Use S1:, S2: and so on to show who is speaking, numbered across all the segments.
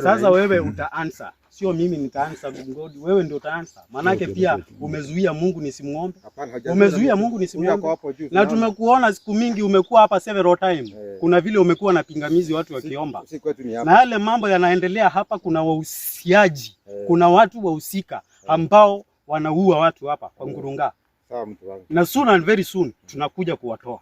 S1: Sasa wewe uta answer, sio mimi nita answer God, wewe ndio uta answer. Manake pia umezuia Mungu nisimuombe.
S2: Hapana, hajazuia
S1: Umezuia
S2: mtu.
S1: Mungu
S2: Huyu ako
S1: nisimuombe.
S2: hapo juu.
S1: Na
S2: tunaona.
S1: tumekuona siku mingi umekuwa hapa several time.
S2: Eh.
S1: Kuna vile umekuwa na pingamizi watu wakiomba.
S2: Si kwetu ni hapa.
S1: Na yale mambo yanaendelea hapa, kuna wahusiaji,
S2: Eh.
S1: kuna watu wahusika ambao wanaua watu hapa kwa Ngurunga,
S2: Sawa mtu wangu.
S1: na soon and very soon tunakuja kuwatoa.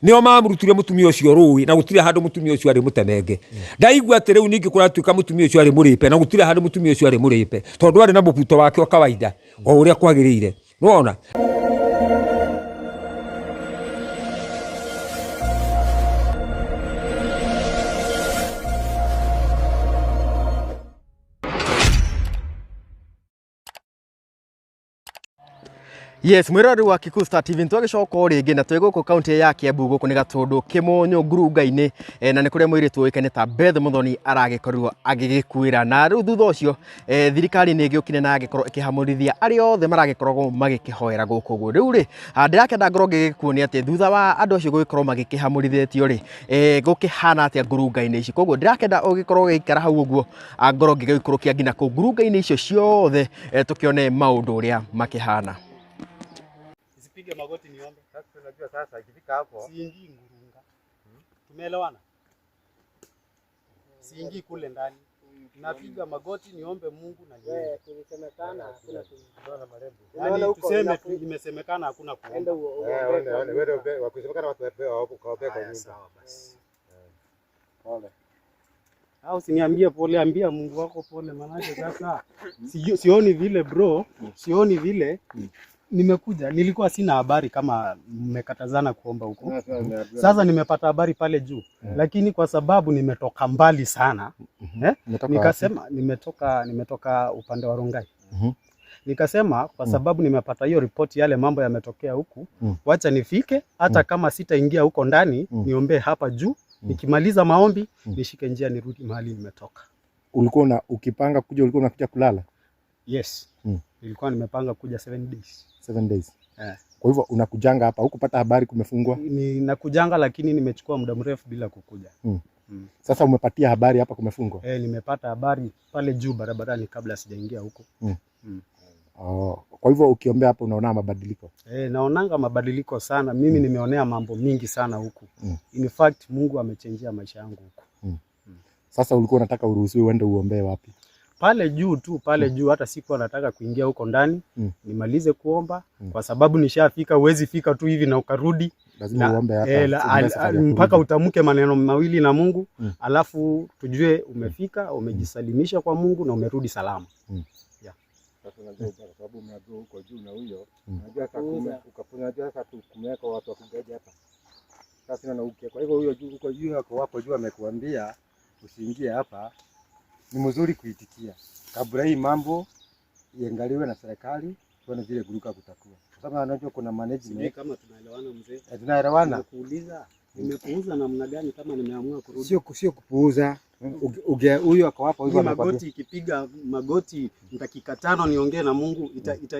S3: Nio mamurutire mutumia ucio rui na gutire handu mutumia ucio ari mutemenge. Ndaigua ati riu ningi kuratuika mutumia ucio ari muripe na gutire handu mutumia ucio ari muripe tondu ari na mubuto wake wa kawaida o uria kwagiriire nona.
S4: Yes, mwirori wa Kikuyu Star TV nitwagicoka o ringi na twi guku kaunti ya Kiambu guku ni Gatundu Kimunyu ngurunga-ini, na ni kuria muiritu uikaine ta Beth Muthoni aragikorirwo agigikuira. Na riu thutha ucio, thirikari ni igiukire na agikorwo ikihamurithia aria othe maragikoragwo magikihoera guku uguo. Riu ri, ndirakenda ngorwo ngigikuonia ati thutha wa andu acio gugikorwo magikihamurithitio ri, gukihana atia ngurunga-ini ici. Koguo ndirakenda ugikorwo ugiikara hau uguo, ngorwo ngigikurukia nginya kuu ngurunga-ini icio ciothe, tukione maundu uria makihana.
S1: Nisipige magoti niombe.
S2: Sasa unajua sasa ikifika hapo
S1: Siingii Ngurunga. Tumeelewana? Siingii kule ndani. Napiga magoti niombe Mungu na niende. Yaani tuseme tu imesemekana hakuna kuomba.
S2: Eh, one one wewe wakusemekana watu wapewa hapo kwa kwa
S1: Haya,
S2: nyumba.
S1: sawa basi.
S2: Pole.
S1: Au usiniambie pole, ambia Mungu wako pole, manake sasa sioni vile bro, sioni vile nimekuja, nilikuwa sina habari kama mmekatazana kuomba huko. Sasa nimepata habari pale juu, lakini kwa sababu nimetoka mbali sana, eh, nikasema nimetoka upande wa Rongai. Nikasema kwa sababu nimepata hiyo ripoti yale mambo yametokea huku, wacha nifike hata kama sitaingia huko ndani, niombee hapa juu. Nikimaliza maombi nishike njia nirudi mahali nimetoka.
S5: Ulikuwa una ukipanga kuja, ulikuwa unakuja kulala
S1: Yes. Nilikuwa nimepanga kuja 7 days.
S5: 7 days.
S1: Eh.
S5: Kwa hivyo unakujanga hapa, hukupata habari kumefungwa?
S1: Ninakujanga lakini nimechukua muda mrefu bila kukuja.
S5: Sasa umepatia habari hapa kumefungwa?
S1: Eh, nimepata habari pale juu barabarani kabla sijaingia huko.
S5: Oh. Kwa hivyo ukiombea hapa unaona mabadiliko?
S1: Eh, naonanga mabadiliko sana. Mimi nimeonea mambo mingi sana huku. In fact, Mungu amechenjia maisha yangu huku.
S5: Sasa ulikuwa unataka uruhusiwe uende uombee wapi?
S1: Pale juu tu, pale juu, hata sikuwa nataka kuingia huko ndani. Nimalize kuomba kwa sababu nishafika, huwezi fika tu hivi na ukarudi.
S5: Lazima uombe hapa, uombe safari ya
S1: mpaka
S5: kurudi.
S1: utamke maneno mawili na Mungu, alafu tujue umefika, umejisalimisha kwa Mungu na umerudi salama.
S2: Sasa unajua kwa sababu umeambiwa huko juu na huyo, unajua sasa unajua sasa kumeweka watu wa kugaidi hapa. Sasa unaona uke. Kwa hivyo huyo juu huko juu yako hapo juu amekuambia usiingie hapa. Ni mzuri kuitikia. Kabla hii mambo iangaliwe na serikali tuone vile guruka kutakuwa. Kwa sababu anajua kuna
S1: Sijui
S2: management.
S1: kama tunaelewana mzee.
S2: Eh, tunaelewana.
S1: Nimekuuliza, nimekuuza namna gani kama nimeamua kurudi?
S2: Sio kupuuza. Huyo ako hapo
S1: Hii
S2: huyo amekwambia.
S1: magoti ikipiga magoti dakika 5 niongee na Mungu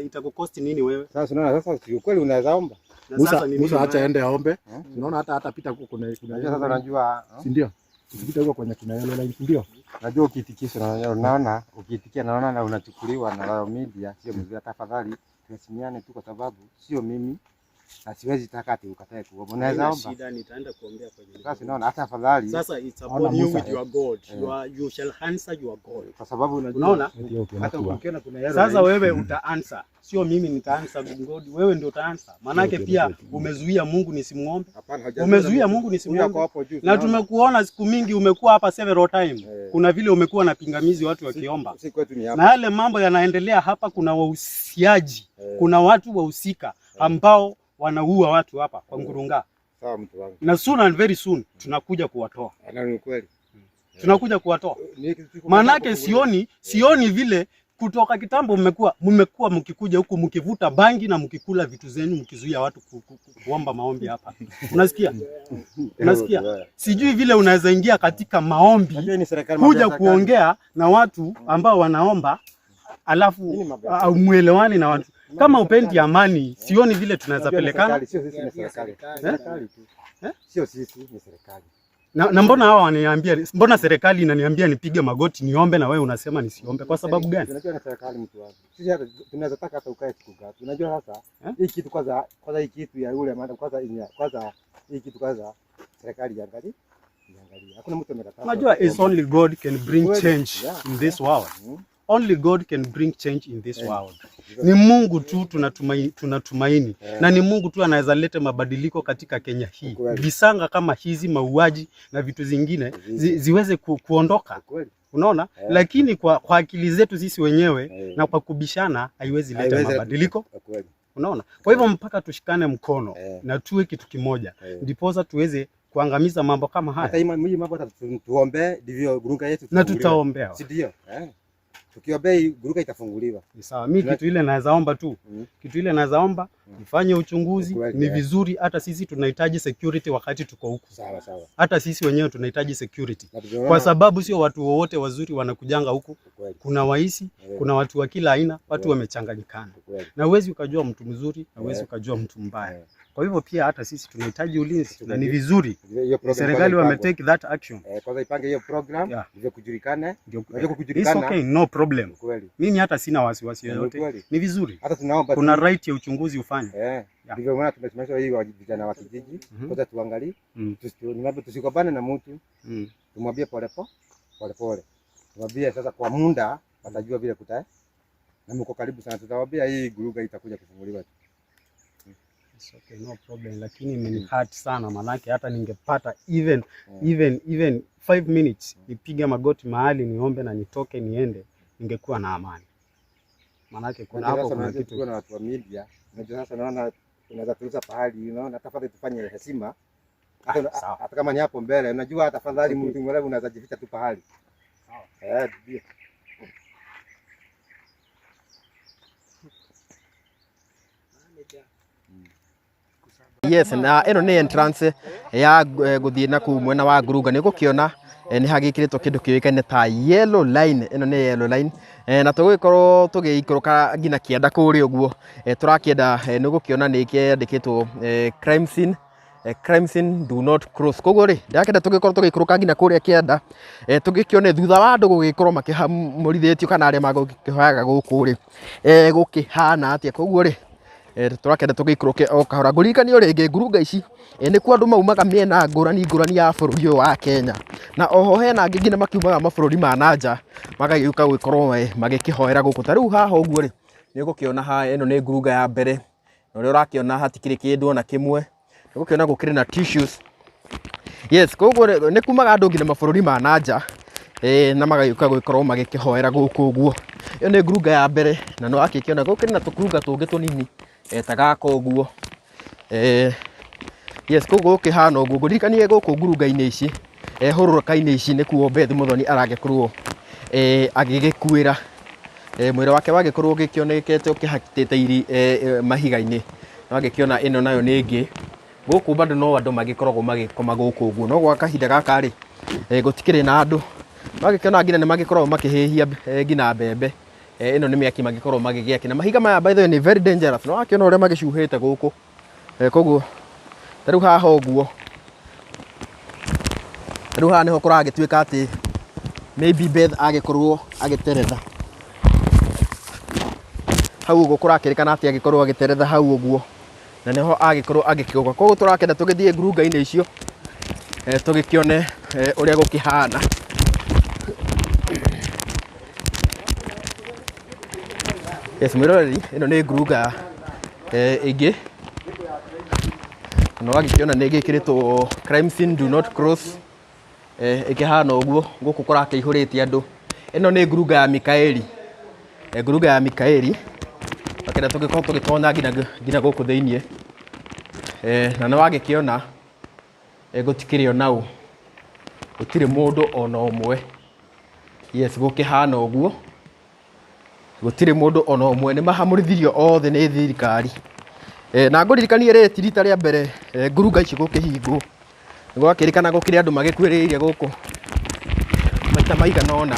S1: itakukosti nini wewe?
S2: Sasa unaona sasa si ukweli unaweza omba.
S1: Na
S5: Musa,
S1: sasa ni nini
S5: Musa acha
S1: maana?
S5: aende aombe. Unaona hata hata huko kuna
S2: Unajua sasa unajua
S5: si ndio? Usipita huko kwenye kuna yellow line, si ndio?
S2: Unajua ukiitikisha unaona ukiitikia naona na unachukuliwa na Royal Media sio mzuri. Tafadhali tuheshimiane tu kwa sababu sio mimi na siwezi taka ati ukatae kuomba. Unaweza
S1: Haina
S2: omba.
S1: shida, nitaenda kuombea kwenye.
S2: Sasa unaona hata afadhali
S1: Sasa it's
S5: Ona
S1: upon you
S5: Musa,
S1: with your God.
S2: Eh.
S1: You shall answer your God.
S2: kwa sababu unajua
S1: Unaona?
S5: Ndio ukiona
S2: hata
S5: kuwa.
S2: ukiona kuna yellow
S1: Sasa
S2: line.
S1: wewe uta answer, sio mimi nita answer God, wewe ndio uta answer. Manake pia umezuia Mungu nisimuombe.
S2: Hapana, hajazuia
S1: Umezuia
S2: mtu.
S1: Mungu
S2: Huyo ako
S1: nisimuombe.
S2: hapo juu.
S1: Na
S2: tunaona.
S1: tumekuona siku mingi umekuwa hapa several time.
S2: Eh.
S1: Kuna vile umekuwa na pingamizi watu wakiomba.
S2: Si kwetu ni hapa.
S1: Na yale mambo yanaendelea hapa, kuna wahusiaji,
S2: Eh.
S1: kuna watu wahusika ambao wanaua watu hapa kwa Ngurunga.
S2: Sawa mtu wangu.
S1: Na soon and very soon tunakuja kuwatoa.
S2: Na ni ukweli.
S1: Tunakuja kuwatoa.
S2: Ni kitu
S1: Manake sioni vile kutoka kitambo mmekuwa mkikuja huku mkivuta bangi na mkikula vitu zenu mkizuia watu kuomba maombi hapa. Unasikia? Unasikia? Sijui vile unaweza ingia katika maombi
S2: Unajua ni serikali mambo ya
S1: kuja
S2: serikali.
S1: kuongea na watu ambao wanaomba alafu
S2: Hii ni mambo ya
S1: muelewani na watu. Kama upendi amani, sioni vile tunaweza
S2: Unajua ni
S1: pelekana.
S2: serikali, sio sisi ni serikali. Serikali tu.
S1: Eh?
S2: Sio sisi ni serikali.
S1: Na mbona hawa wananiambia, mbona serikali inaniambia nipige magoti niombe na wewe unasema nisiombe? Kwa sababu gani?
S2: Unajua na serikali mtu wangu. Sisi hata tunaweza taka hata ukae siku ngapi. Unajua sasa
S1: Eh?
S2: hii kitu kwanza kwanza hii kitu ya yule maana kwanza kwanza hii kitu kwanza serikali iangalie. Iangalie. Hakuna mtu amekataa.
S1: Unajua it's only God can bring
S2: Kweli.
S1: change in this world. Only God can bring change in this world. Ni Mungu tu tunatumaini, tunatumaini. Na ni Mungu tu anaweza leta mabadiliko katika Kenya hii.
S2: Kweli.
S1: Visanga kama hizi mauaji na vitu zingine ziweze kuondoka.
S2: Kweli.
S1: Unaona? Lakini kwa akili zetu sisi wenyewe na kwa kubishana haiwezi leta
S2: Haiwezi
S1: mabadiliko.
S2: Kweli.
S1: Unaona? Kwa hivyo mpaka tushikane mkono na tuwe kitu kimoja, ndiposa tuweze kuangamiza mambo kama
S2: Hata
S1: haya
S2: hii mambo hata tuombe ndivyo gurunga yetu
S1: na
S2: tufunguliwe.
S1: tutaombewa.
S2: Si ndio? Eh. Tukiombea hii gurunga itafunguliwa.
S1: Ni sawa. Mi kitu ile naweza omba tu, kitu ile naweza omba ifanye uchunguzi.
S2: Kweli,
S1: Ni vizuri, hata sisi tunahitaji security wakati tuko huku,
S2: Sawa sawa.
S1: hata sisi wenyewe tunahitaji security,
S2: Na tunaona
S1: kwa sababu sio watu wowote wazuri wanakujanga huku.
S2: kweli.
S1: Kuna waisi, kuna watu wa kila aina, watu wamechanganyikana,
S2: Kweli.
S1: na huwezi ukajua mtu mzuri na huwezi ukajua mtu mbaya. Kwa hivyo pia hata sisi tunahitaji ulinzi na ni vizuri
S2: Hiyo program
S1: serikali
S2: kwanza
S1: wame
S2: ipangwe.
S1: take that action.
S2: Kwanza ipange hiyo program ndivyo kujulikane.
S1: Ndio.
S2: Unajua
S1: It's
S2: kujulikana.
S1: okay, no problem.
S2: Kweli.
S1: Mimi hata sina wasiwasi
S2: Ni
S1: yoyote.
S2: kweli.
S1: Ni vizuri.
S2: Hata tunaomba
S1: Kuna
S2: tu.
S1: right ya uchunguzi ufanye.
S2: Ndivyo maana tumesimamisha hii vijana wa kijiji. Kwanza tuangalie. Tusigombane na mtu. Tumwambie pole pole. Pole pole. Tumwambie sasa kwa muda watajua vile kuta. Na mko karibu sana, tutawaambia hii guruga itakuja kufunguliwa.
S1: It's okay, no problem, lakini imeni hurt sana manake hata ningepata even 5 minutes nipige magoti mahali niombe na nitoke niende, ningekuwa na amani. Manake kuna
S2: Unajua
S1: hapo
S2: sasa
S1: kuna
S2: unajua
S1: kitu.
S2: tukiwa na watu wa media, unajua sasa naona unaweza tuuza pahali, unaona tafadhali tufanye heshima. Hata
S1: Sawa.
S2: hata kama ni hapo mbele, unajua tafadhali mtu mwerevu unaweza jificha tu pahali. Sawa. Ndio.
S4: Yes, na ĩno nĩ entrance ya gũthiĩ na kũu mwena wa Ngurunga. Nĩ ũgũkĩona nĩ hagĩkĩrĩtwo kĩndũ kĩũĩkaine ta yellow line. Ĩno nĩ yellow line na tũgũgĩkorwo tũgĩikũrũka nginya kĩanda kũrĩa ũguo. Tũrakĩenda nĩ ũgũkĩona nĩ kĩandĩkĩtwo crime scene, crime scene do not cross. Koguo rĩ ndĩrakĩenda tũgĩkorwo tũgĩikũrũka nginya kũrĩa kĩanda, tũgĩkĩone thutha wa andũ gũgĩkorwo makĩhamũrithĩtio kana arĩa magũkĩhoyaga gũkũ rĩ, gũkĩhana atĩa. Koguo rĩ tũrakĩenda tũgĩikũrũke o kahora. Ngũririkanio rĩngĩ ngurunga ici nĩkuo andũ maumaga mĩena ngũrani ngũrani ya bũrũri ũyũ wa Kenya, na oho hena angĩ nginya makiumaga mabũrũri ma na nja magagĩũka gũgĩkorwo magĩkĩhoera gũkũ. Ta rĩu haha ũguo rĩ nĩ ũgũkĩona haha ĩno nĩ ngurunga ya mbere, na ũrĩa ũrakĩona hatikĩrĩ kĩndũ ona kĩmwe. Nĩ ũgũkĩona gũkĩrĩ na tissues. Yes, koguo nĩ kumaga andũ nginya mabũrũri ma na nja na magagĩũka gũgĩkorwo magĩkĩhoera gũkũ ũguo. Ĩyo nĩ ngurunga ya mbere, na nĩ wakĩkĩona gũkĩrĩ na tũkurunga tũngĩ tũnini ta gaka ũguo. Yes, koguo gũkĩhana ũguo. Ngũririkanie gũkũ ngurunga-inĩ ici, hũrũrũka-inĩ ici nĩkuo Beth Muthoni aragĩkorwo agĩgĩkuĩra. Mwĩrĩ wake wagĩkorwo ũgĩkĩonekete ũkĩhatĩte iri mahiga-inĩ. Wagĩkĩona ĩno nayo nĩ ĩngĩ. Gũkũ bado no andũ magĩkoragwo magĩkoma gũkũ ũguo, no gwa kahinda gaka rĩ gũtikĩrĩ na andũ. Wagĩkĩona nginya nĩ magĩkoragwo makĩhĩhia nginya mbembe. Ĩno nĩ mĩaki magĩkoragwo magĩgĩakia. Na mahiga maya by the way nĩ very dangerous. No wakĩona ũrĩa magĩcuhĩte gũkũ. Koguo ta rĩu haha ũguo, ta rĩu haha nĩho kũragĩtuĩka atĩ maybe Beth agĩkorwo agĩteretha hau ũguo, kũrakĩrĩkana atĩ agĩkorwo agĩteretha hau ũguo, na nĩho agĩkorwo agĩkĩũka. Koguo tũrakĩenda tũgĩthiĩ ngurunga-inĩ icio tũgĩkĩone ũrĩa gũkĩhana. Yes, mwĩroreri, ĩno nĩ ngurunga ĩngĩ, na wagĩkĩona nĩ ĩgĩkĩrĩtwo crime scene do not cross, ĩkĩhana ũguo. Gũkũ kũrakĩihũrĩte andũ. Ĩno nĩ ngurunga ya Mikaeli, ngurunga ya Mikaeli. Wakĩenda tũgĩkorwo tũgĩtonya nginya gũkũ thĩiniĩ, na nĩ wagĩkĩona gũtikĩrĩ ona ũ, gũtirĩ mũndũ ona ũmwe. Yes, gũkĩhana ũguo, gũtirĩ mũndũ ona ũmwe, nĩ mahamũrithirio othe nĩ thirikari. Na ngũririkanie rĩrĩ ti rita rĩa mbere ngurunga ici gũkĩhingwo. Nĩ gwakĩrĩkana gũkĩrĩ andũ magĩkuĩrĩire gũkũ maita maigana ũna.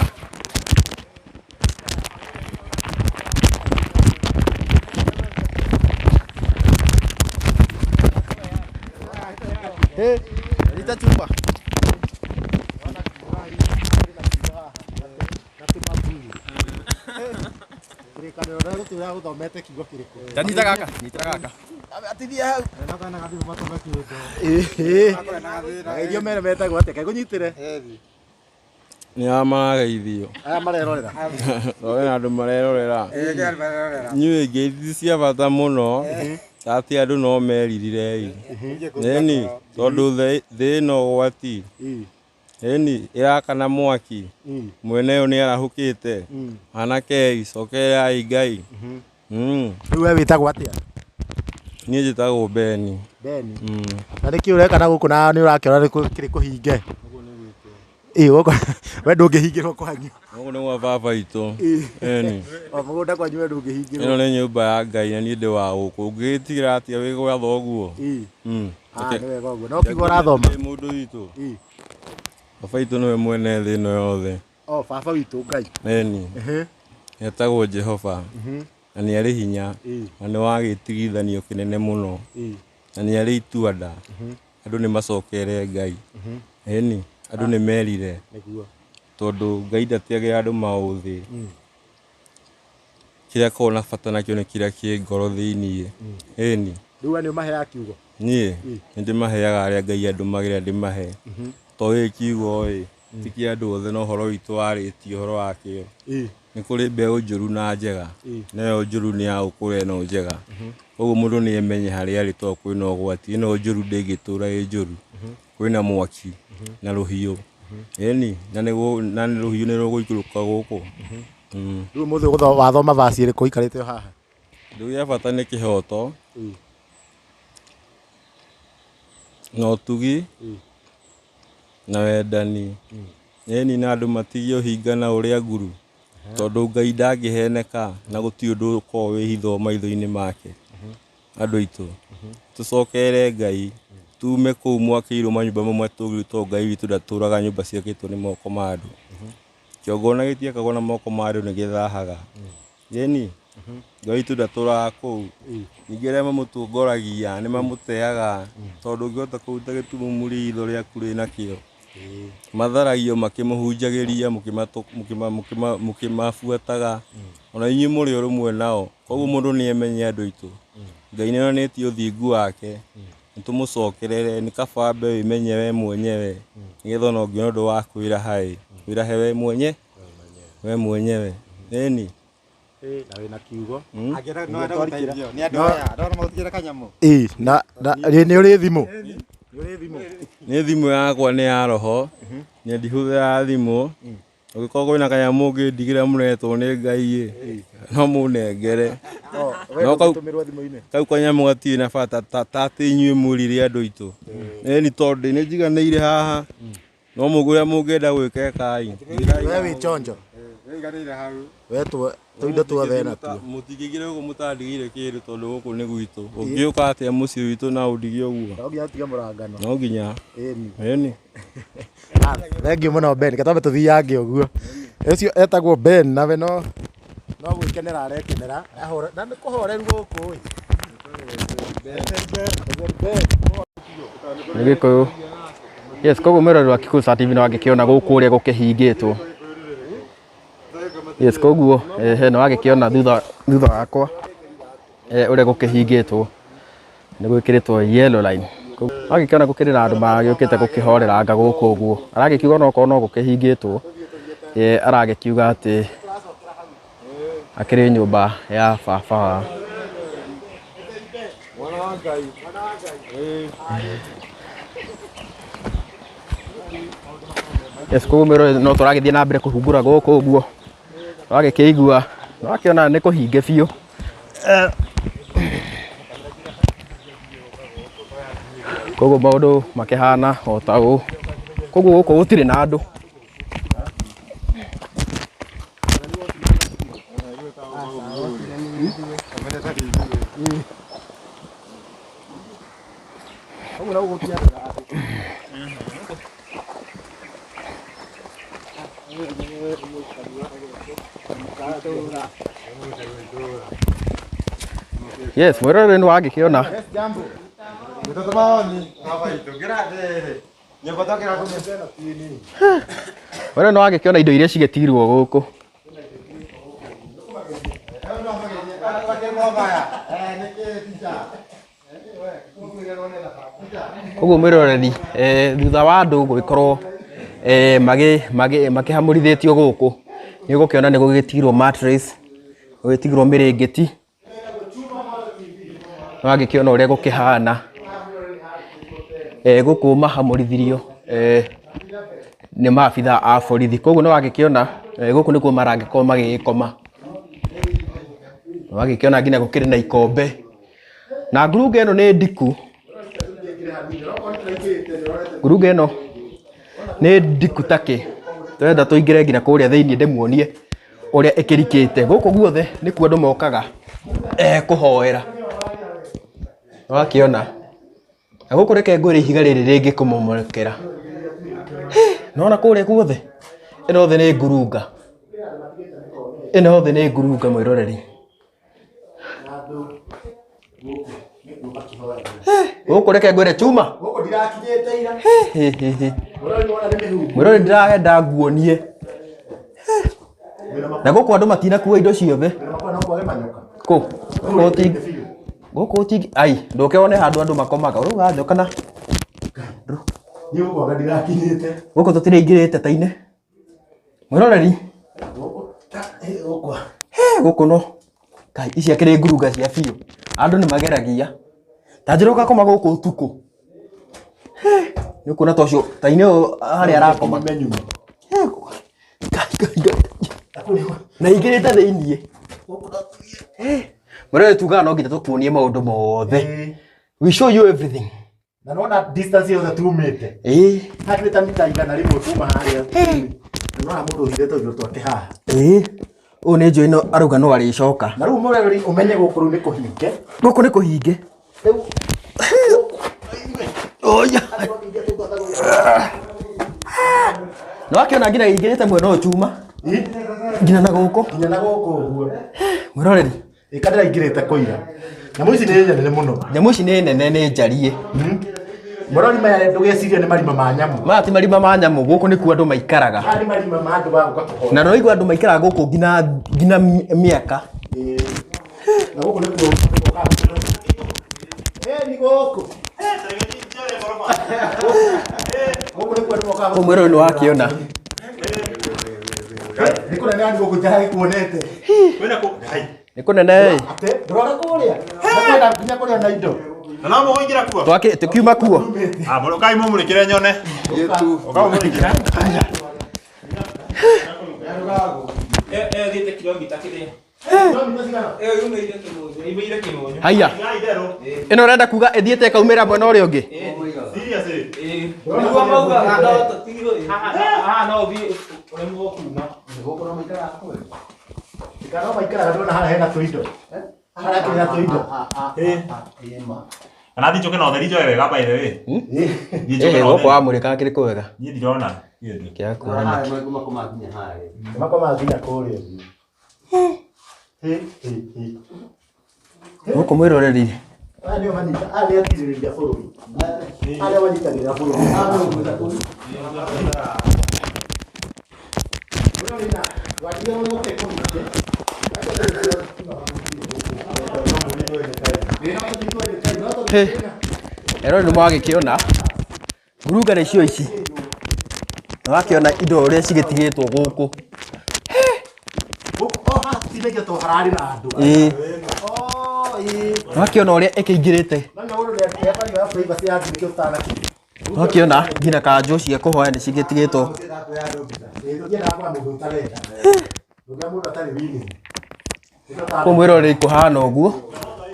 S4: Hey, lita chumba.
S5: Kĩrĩkanĩro na gũtũra gũthomete kiugo kĩrĩkũ?
S4: Nyita gaka, nyita gaka.
S5: Mageithio mere metagwo atĩa? Kaĩ ngũnyitĩre?
S6: Nĩ aya marageithio.
S5: Aya marerorera.
S6: Tondũ hena andũ marerorera. Inyuĩ ngeithi cia bata mũno atĩ andũ no meririre ĩ. Ĩni tondũ thĩ ĩno ũgwati. Ĩni ĩrakana mwaki. Mwene yo nĩ arahũkĩte. Anake ĩ cokererai Ngai.
S5: Rĩu we wĩtagwo atĩa?
S6: Niĩ njĩtagwo Beni.
S5: Beni. Na nĩkĩ ũreka na gũkũ na nĩ ũrakĩona nĩ kĩrĩ kũhinge? Ĩĩ gũkũ we ndũngĩhingĩrwo kwanyu.
S6: Gũkũ nĩ gwa baba itũ. Ĩni.
S5: O mũgũnda kwanyu we ndũngĩhingĩrwo.
S6: Ĩno nĩ nyũmba ya Ngai na niĩ ndĩ wa gũkũ. Ũngĩgĩtigĩra atĩa wĩ gwa thoguo?
S5: Ah, nĩ wega ũguo. No kiugo ũrathoma?
S6: Ndĩ mũndũ witũ. Baba witũ nĩwe mwene thĩ ĩno yothe.
S5: O baba witũ Ngai.
S6: Ĩni. Etagwo Jehova. Na nĩ arĩ hinya. Na nĩ wa gĩtigithanio kĩnene mũno. Na nĩ arĩ itua nda. Andũ nĩ macokere Ngai. Ĩni. Andũ nĩ merire.
S5: Nĩguo.
S6: Tondũ Ngai ndatigagĩra andũ maũthĩ. Kĩrĩa akoragwo na bata nakĩo nĩ kĩrĩa kĩ ngoro thĩiniĩ. Ĩni.
S5: Rĩu we nĩ ũmaheaga kiugo?
S6: Niĩ nĩ ndĩmaheaga arĩa Ngai andũmagĩra ndĩmahe. To gĩkĩ kiugo ĩ, ti kĩa andũ othe no ũhoro witũ warĩtie ũhoro wakĩo. Nĩ kũrĩ mbeũ njũru na njega, na ĩyo njũru nĩ ya gũkũra ĩno njega. Koguo mũndũ nĩ emenye harĩa arĩ tondũ kwĩna ũgwati. Ĩno njũru ndĩngĩtũra ĩ njũru. Kwĩna mwaki na rũhiũ. Ĩni, na rũhiũ nĩ rũgũikũrũka gũkũ.
S5: Rĩu ũmũthĩ wathoma verse ĩrĩkũ ũikarĩte o haha?
S6: Kĩndũ gĩa bata nĩ kĩhoto na ũtugi na wendani. Ĩni na andũ matigie ũhinga na ũrĩa nguru. Tondũ Ngai ndangĩheneka na gũtirĩ ũndũ ũkoragwo wĩ hitho maitho-inĩ make. Andũ aitũ tũcokere Ngai tume kũu mwakĩirwo manyũmba mamwe matũgĩru tondũ Ngai witũ ndatũraga nyũmba ciakĩtwo nĩ moko ma andũ. Kĩgongona gĩtiakagwo na moko ma andũ nĩ gĩthahaga. Ĩni Ngai witũ ndatũraga kũu. Ningĩ arĩa mamũtongoragia nĩ mamũteaga tondũ ũngĩhota kũruta gĩtumumu ritho rĩaku rĩnakĩo. Matharagio makĩmũhunjagĩria mũkĩmabuataga ona inyuĩ mũrĩ ũrũmwe nao. Koguo mũndũ nĩ emenye andũ aitũ. Ngai nĩ onanĩtie ũthingu wake. Nĩ tũmũcokerere nĩ kaba wambe wĩmenye we mwenyewe nĩgetha ona ũngĩona ũndũ wa kwĩraha ĩ wĩrahe we mwenye we mwenyewe. Ĩni.
S5: Na wĩna kiugo.
S2: Ĩĩ
S5: na nĩ ũrĩ thimũ?
S6: Nĩ thimũ yakwa nĩ ya roho. Nĩ ndihũthĩraga thimũ. Ũngĩkorwo kwĩna kanyamũ ũngĩndigĩra mũretwo nĩ Ngai ĩ no mũnengere. No kau kanyamũ gatirĩ na bata ta atĩ inyuĩ mwĩrire andũ aitũ. Ĩni tondũ nĩ njiganĩire haha. No ũrĩa mũngĩenda gwĩka ĩkai.
S5: We wĩ chonjo. We tũindo tuothe natuo.
S6: Mũtingĩingĩra gũkũ mũtandigĩire kĩndũ tondũ gũkũ nĩ gwitũ. Ũngĩũka atĩa mũciĩ witũ na ũndige ũguo?
S5: No nginya ũtige mũrangano.
S6: No nginya.
S5: Ĩni.
S6: Ĩni.
S5: Thengiũ mũno Ben, reke twambe tũthiange ũguo. Ũcio etagwo Ben nawe no gwĩkenera arekenera. Na nĩ kũhoreru gũkũ ĩ.
S4: Nĩ Gĩkũyũ. Yes, koguo mwĩroreri wa Kikuyu Star TV no angĩkĩona gũkũ ũrĩa gũkĩhingĩtwo. Yes, koguo no agĩkĩona thutha wakwa ũrĩa gũkĩhingĩtwo. Nĩ gwĩkĩrĩtwo yellow line. Agĩkĩona gũkĩrĩ na andũ magĩũkĩte gũkĩhoreranga gũkũ ũguo. Aragĩkiuga no okorwo no gũkĩhingĩtwo, aragĩkiuga atĩ akĩrĩ nyũmba ya baba wao. Yes, koguo mwĩroreri no tũragĩthiĩ na mbere kũhungura gũkũ ũguo. Wagĩkĩigua, wakĩona nĩ kũhinge biũ. Koguo maũndũ makĩhana o ta ũũ. Koguo gũkũ gũtirĩ na andũ. Yes, mwĩroreri nĩ wagĩkĩona. Mwĩroreri nĩ wagĩkĩona indo iria cigĩtigirwo gũkũ. Koguo mwĩroreri, thutha wa andũ gũgĩkorwo makĩhamũrithĩtio gũkũ, nĩ ũgũkĩona nĩ gũgĩtigirwo mattress, gũgĩtigirwo mĩrĩngĩti, nĩ wagĩkĩona ũrĩa gũkĩhana. Gũkũ mahamũrithirio nĩ maabithaa a borithi. Koguo nĩ wagĩkĩona gũkũ nĩkuo maragĩkorwo magĩgĩkoma. Nĩ wagĩkĩona nginya gũkĩrĩ na ikombe. Na ngurunga ĩno nĩ ndiku, ngurunga ĩno nĩ ndiku takĩ, tũrenda tũingĩre nginya kũrĩa thĩiniĩ ndĩmuonie ũrĩa ĩkĩrikĩte. Gũkũ guothe nĩkuo andũ mokaga kũhoera, nĩwakĩona. Na gũkũ reke ngwĩre ihiga rĩrĩ rĩngĩkũmomokera, nĩwona kũrĩa guothe, ĩno yothe nĩ ngurunga, ĩno yothe nĩ ngurunga mwĩroreri. Gũkũ reke ngwĩre chuma.
S5: Gũkũ ndirakinyĩte ira. Mũrori wona nĩ mĩhuhu.
S4: Mwĩrori ndĩrenda nguonie. Na gũkũ andũ matinakua indo ciothe.
S5: Makwa no kwage manyoka.
S4: Kũ? Gũkũ ti gũkũ ti ai ndũke wone handũ andũ makomaga ũrauga njoka na
S5: Niĩ gũkũ anga ndirakinyĩte.
S4: gũkũ tũtiraingĩrĩte ta-inĩ. Mwĩroreri
S5: Gũkũ.
S4: Gũkũ no Ngai ici akĩrĩ ngurunga cia biũ andũ nĩ mageragia ta njĩra ũgakoma gũkũ ũtukũ nĩ ũkuona ta ũcio ta inĩ ũyũ harĩa arakoma Ngai, Ngai, Ngai. Na ingĩrĩte thĩiniĩ mwĩroreri tugaga no nginya tũkuonie maũndũ mothe. We show you everything.
S5: Na nona distance yothe tumĩte.
S4: Ĩĩ.
S5: Hakuhĩ ta mita 100 kuma harĩa. Na nona mũndũ ũhithĩte tũindo twake haha.
S4: Ĩĩ. Ũyũ nĩ njũĩ no arauga no arĩcoka.
S5: Na rĩu mũrerori ũmenye gũkũ rĩu nĩ kũhinge.
S4: Gũkũ nĩ kũhinge.
S5: Rĩu
S4: Oya. Nĩ wakĩona nginya ĩingĩrĩte mwena ũyũ chuma. Nginya na gũkũ.
S5: Nginya na gũkũ ũguo.
S4: Mwĩroreri.
S5: Ĩka ndĩraingĩrĩte kũira. Nyamũ ici nĩ nene mũno.
S4: Nyamũ ici nĩ nene nĩ njariĩ.
S5: Mũrori maya ndũgecirie nĩ marima ma nyamũ.
S4: Maya ti marima ma nyamũ, gũkũ nĩkuo andũ maikaraga.
S5: Maya nĩ marima ma andũ ma gũka kũhoya.
S4: Na nĩwaigua andũ maikaraga gũkũ nginya nginya mĩaka.
S5: Na gũkũ nĩkuo Ĩĩ nĩ gũkũ. Gũkũ nĩkuo andũ mokaga.
S4: Kũu mwĩrori nĩ wakĩona.
S5: Nĩ kũnene yani gũkũ njaragĩkuonete.
S4: Nĩ kũnene ĩ.
S5: Atĩ ndũrona kũrĩa. Nakwenda nginya kũrĩa na indo.
S7: Na no mũkũingĩra kuo?
S4: Twakĩ tũkiuma kuo.
S7: Ah, mũrũkai mũmũrĩkĩre nyone. Ũkai mũmũrĩkĩre.
S4: Haiya. Ĩno ũrenda kuga ĩthiĩte ĩkaumĩra mwena ũrĩa ũngĩ?
S7: Seriously?
S5: Kana maikaraga ndona haha hena tũindo. Haha hena tũindo.
S7: Kana thiĩ njũke na ũtheri njoe wega by the way. Thiĩ njoke
S4: Ĩhĩ
S7: na
S4: gũkũ
S7: ũtheri.
S4: wamũrĩka kĩrĩ kwega.
S7: Niĩ ndirona kĩndũ.
S4: Kĩa kuona nĩkĩ.
S5: Makomaga nginya kũrĩa. Hĩ hĩ hĩ.
S4: Gũkũ mwĩroreri.
S5: Aya nĩo manyita, aya nĩ atirĩrĩria bũrũri. Aya nĩo manyitagĩrĩra bũrũri. Aya nĩo gwĩta
S4: Hĩ. Ero nĩ mwagĩkĩona ngurunga nĩcio ici. Nĩ wakĩona indo ũrĩa cigĩtigĩtwo gũkũ.
S5: O haha tũtindagia to hararĩ na andũ.
S4: Ĩĩ.
S5: Oh, ĩĩ.
S4: Nĩ wakĩona ũrĩa ĩkĩingĩrĩte.
S5: Na nĩ ũndũ nĩ ya privacy ya andũ nĩkĩo tũtanakinya.
S4: Nĩ wakĩona nginya kanjũ cia kũhoya nĩ cigĩtigĩtwo.
S5: Ĩĩ, tũtiendaga kuona mũndũ ũtarenda. Ndũngĩona mũndũ atarĩ willing.
S4: Kũu mwĩroreri kũhana ũguo.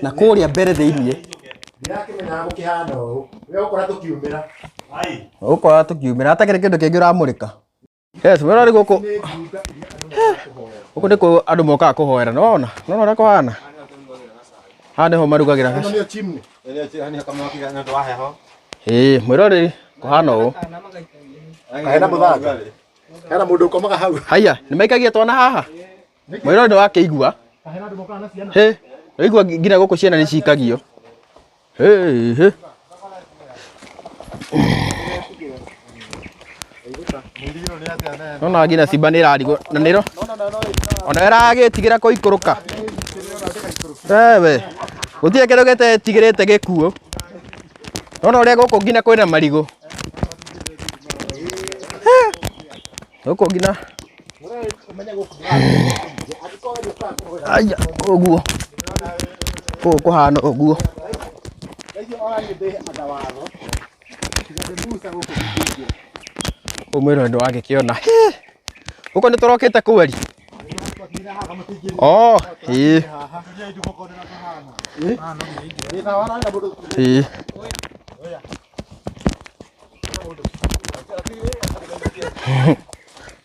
S4: Na kũrĩa mbere thĩiniĩ
S5: Ndirakĩmenyaga gũkĩhana ũũ. Ũrĩa gũkora tũkiumĩra.
S7: Ai.
S4: ũgũkora tũkiumĩra hatakĩrĩ kĩndũ kĩngĩ ũramũrĩka. Yes, mwĩroreri gũkũ gũkũ nĩkuo andũ mokaga kũhoera. Nĩ wona? Nĩ wona ũrĩa kũhana? Haha nĩho marugagĩra.
S5: Ĩno nĩyo chimney.
S4: Ĩĩ, mwĩroreri kũhana ũũ.
S5: Hena mũthanga. Hena mũndũ ũkomaga hau.
S4: Haiya, nĩ maikagia twana haha? Mwĩroreri nĩ wakĩigua?
S5: Hena andũ mokaga na ciana.
S4: Hĩ, waigua nginya gũkũ ciana nĩ cikagio. Hĩ, hĩ. Nona nginya simba nĩ ĩrarigwo na nĩro ona ĩragĩtigĩra kũikũrũka. Wewe gũtirĩ kĩndũ gĩtetigĩrĩte gĩkuũ. Nona ũrĩa gũkũ nginya kwĩna marigũ. Gũkũ nginya aya ũguo gũkũ kũhana ũguo. Ũmwĩrwo nĩ wagĩkĩona. Gũkũ nĩ tũrokĩte kweri. Oh, ĩĩ. Ĩĩ.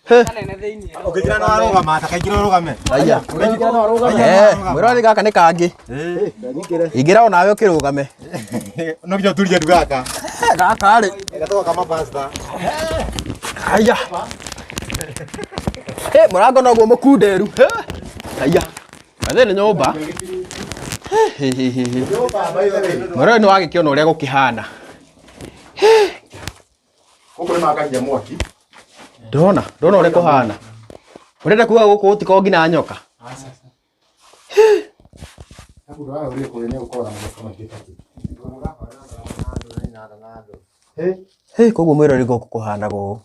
S2: Ũngĩkira no arũgama, ta kaingĩra ũrũgame.
S4: Aya. Eh, mwĩroreri gaka nĩ kangĩ. Ingĩra onawe ũkĩrũgame.
S2: No nginya ũturie ndu gaka.
S4: Gaka rĩ.
S2: Gatagwo kama pasta.
S4: Aya. Eh, mũrango noguo mũkunderu. Eh, Aya. Bathe nĩ nyũmba. Eh, eh, eh, eh. Mwĩroreri nĩ wagĩkĩona ũrĩa gũkĩhana.
S5: Gũkũ nĩ makagia mwaki.
S4: Ndona, ndona ũrĩa kũhana. Ũrenda kuga gũkũ gũtikoragwo nginya nyoka? Hĩ, koguo mwĩroreri gũkũ kũhana gũũ.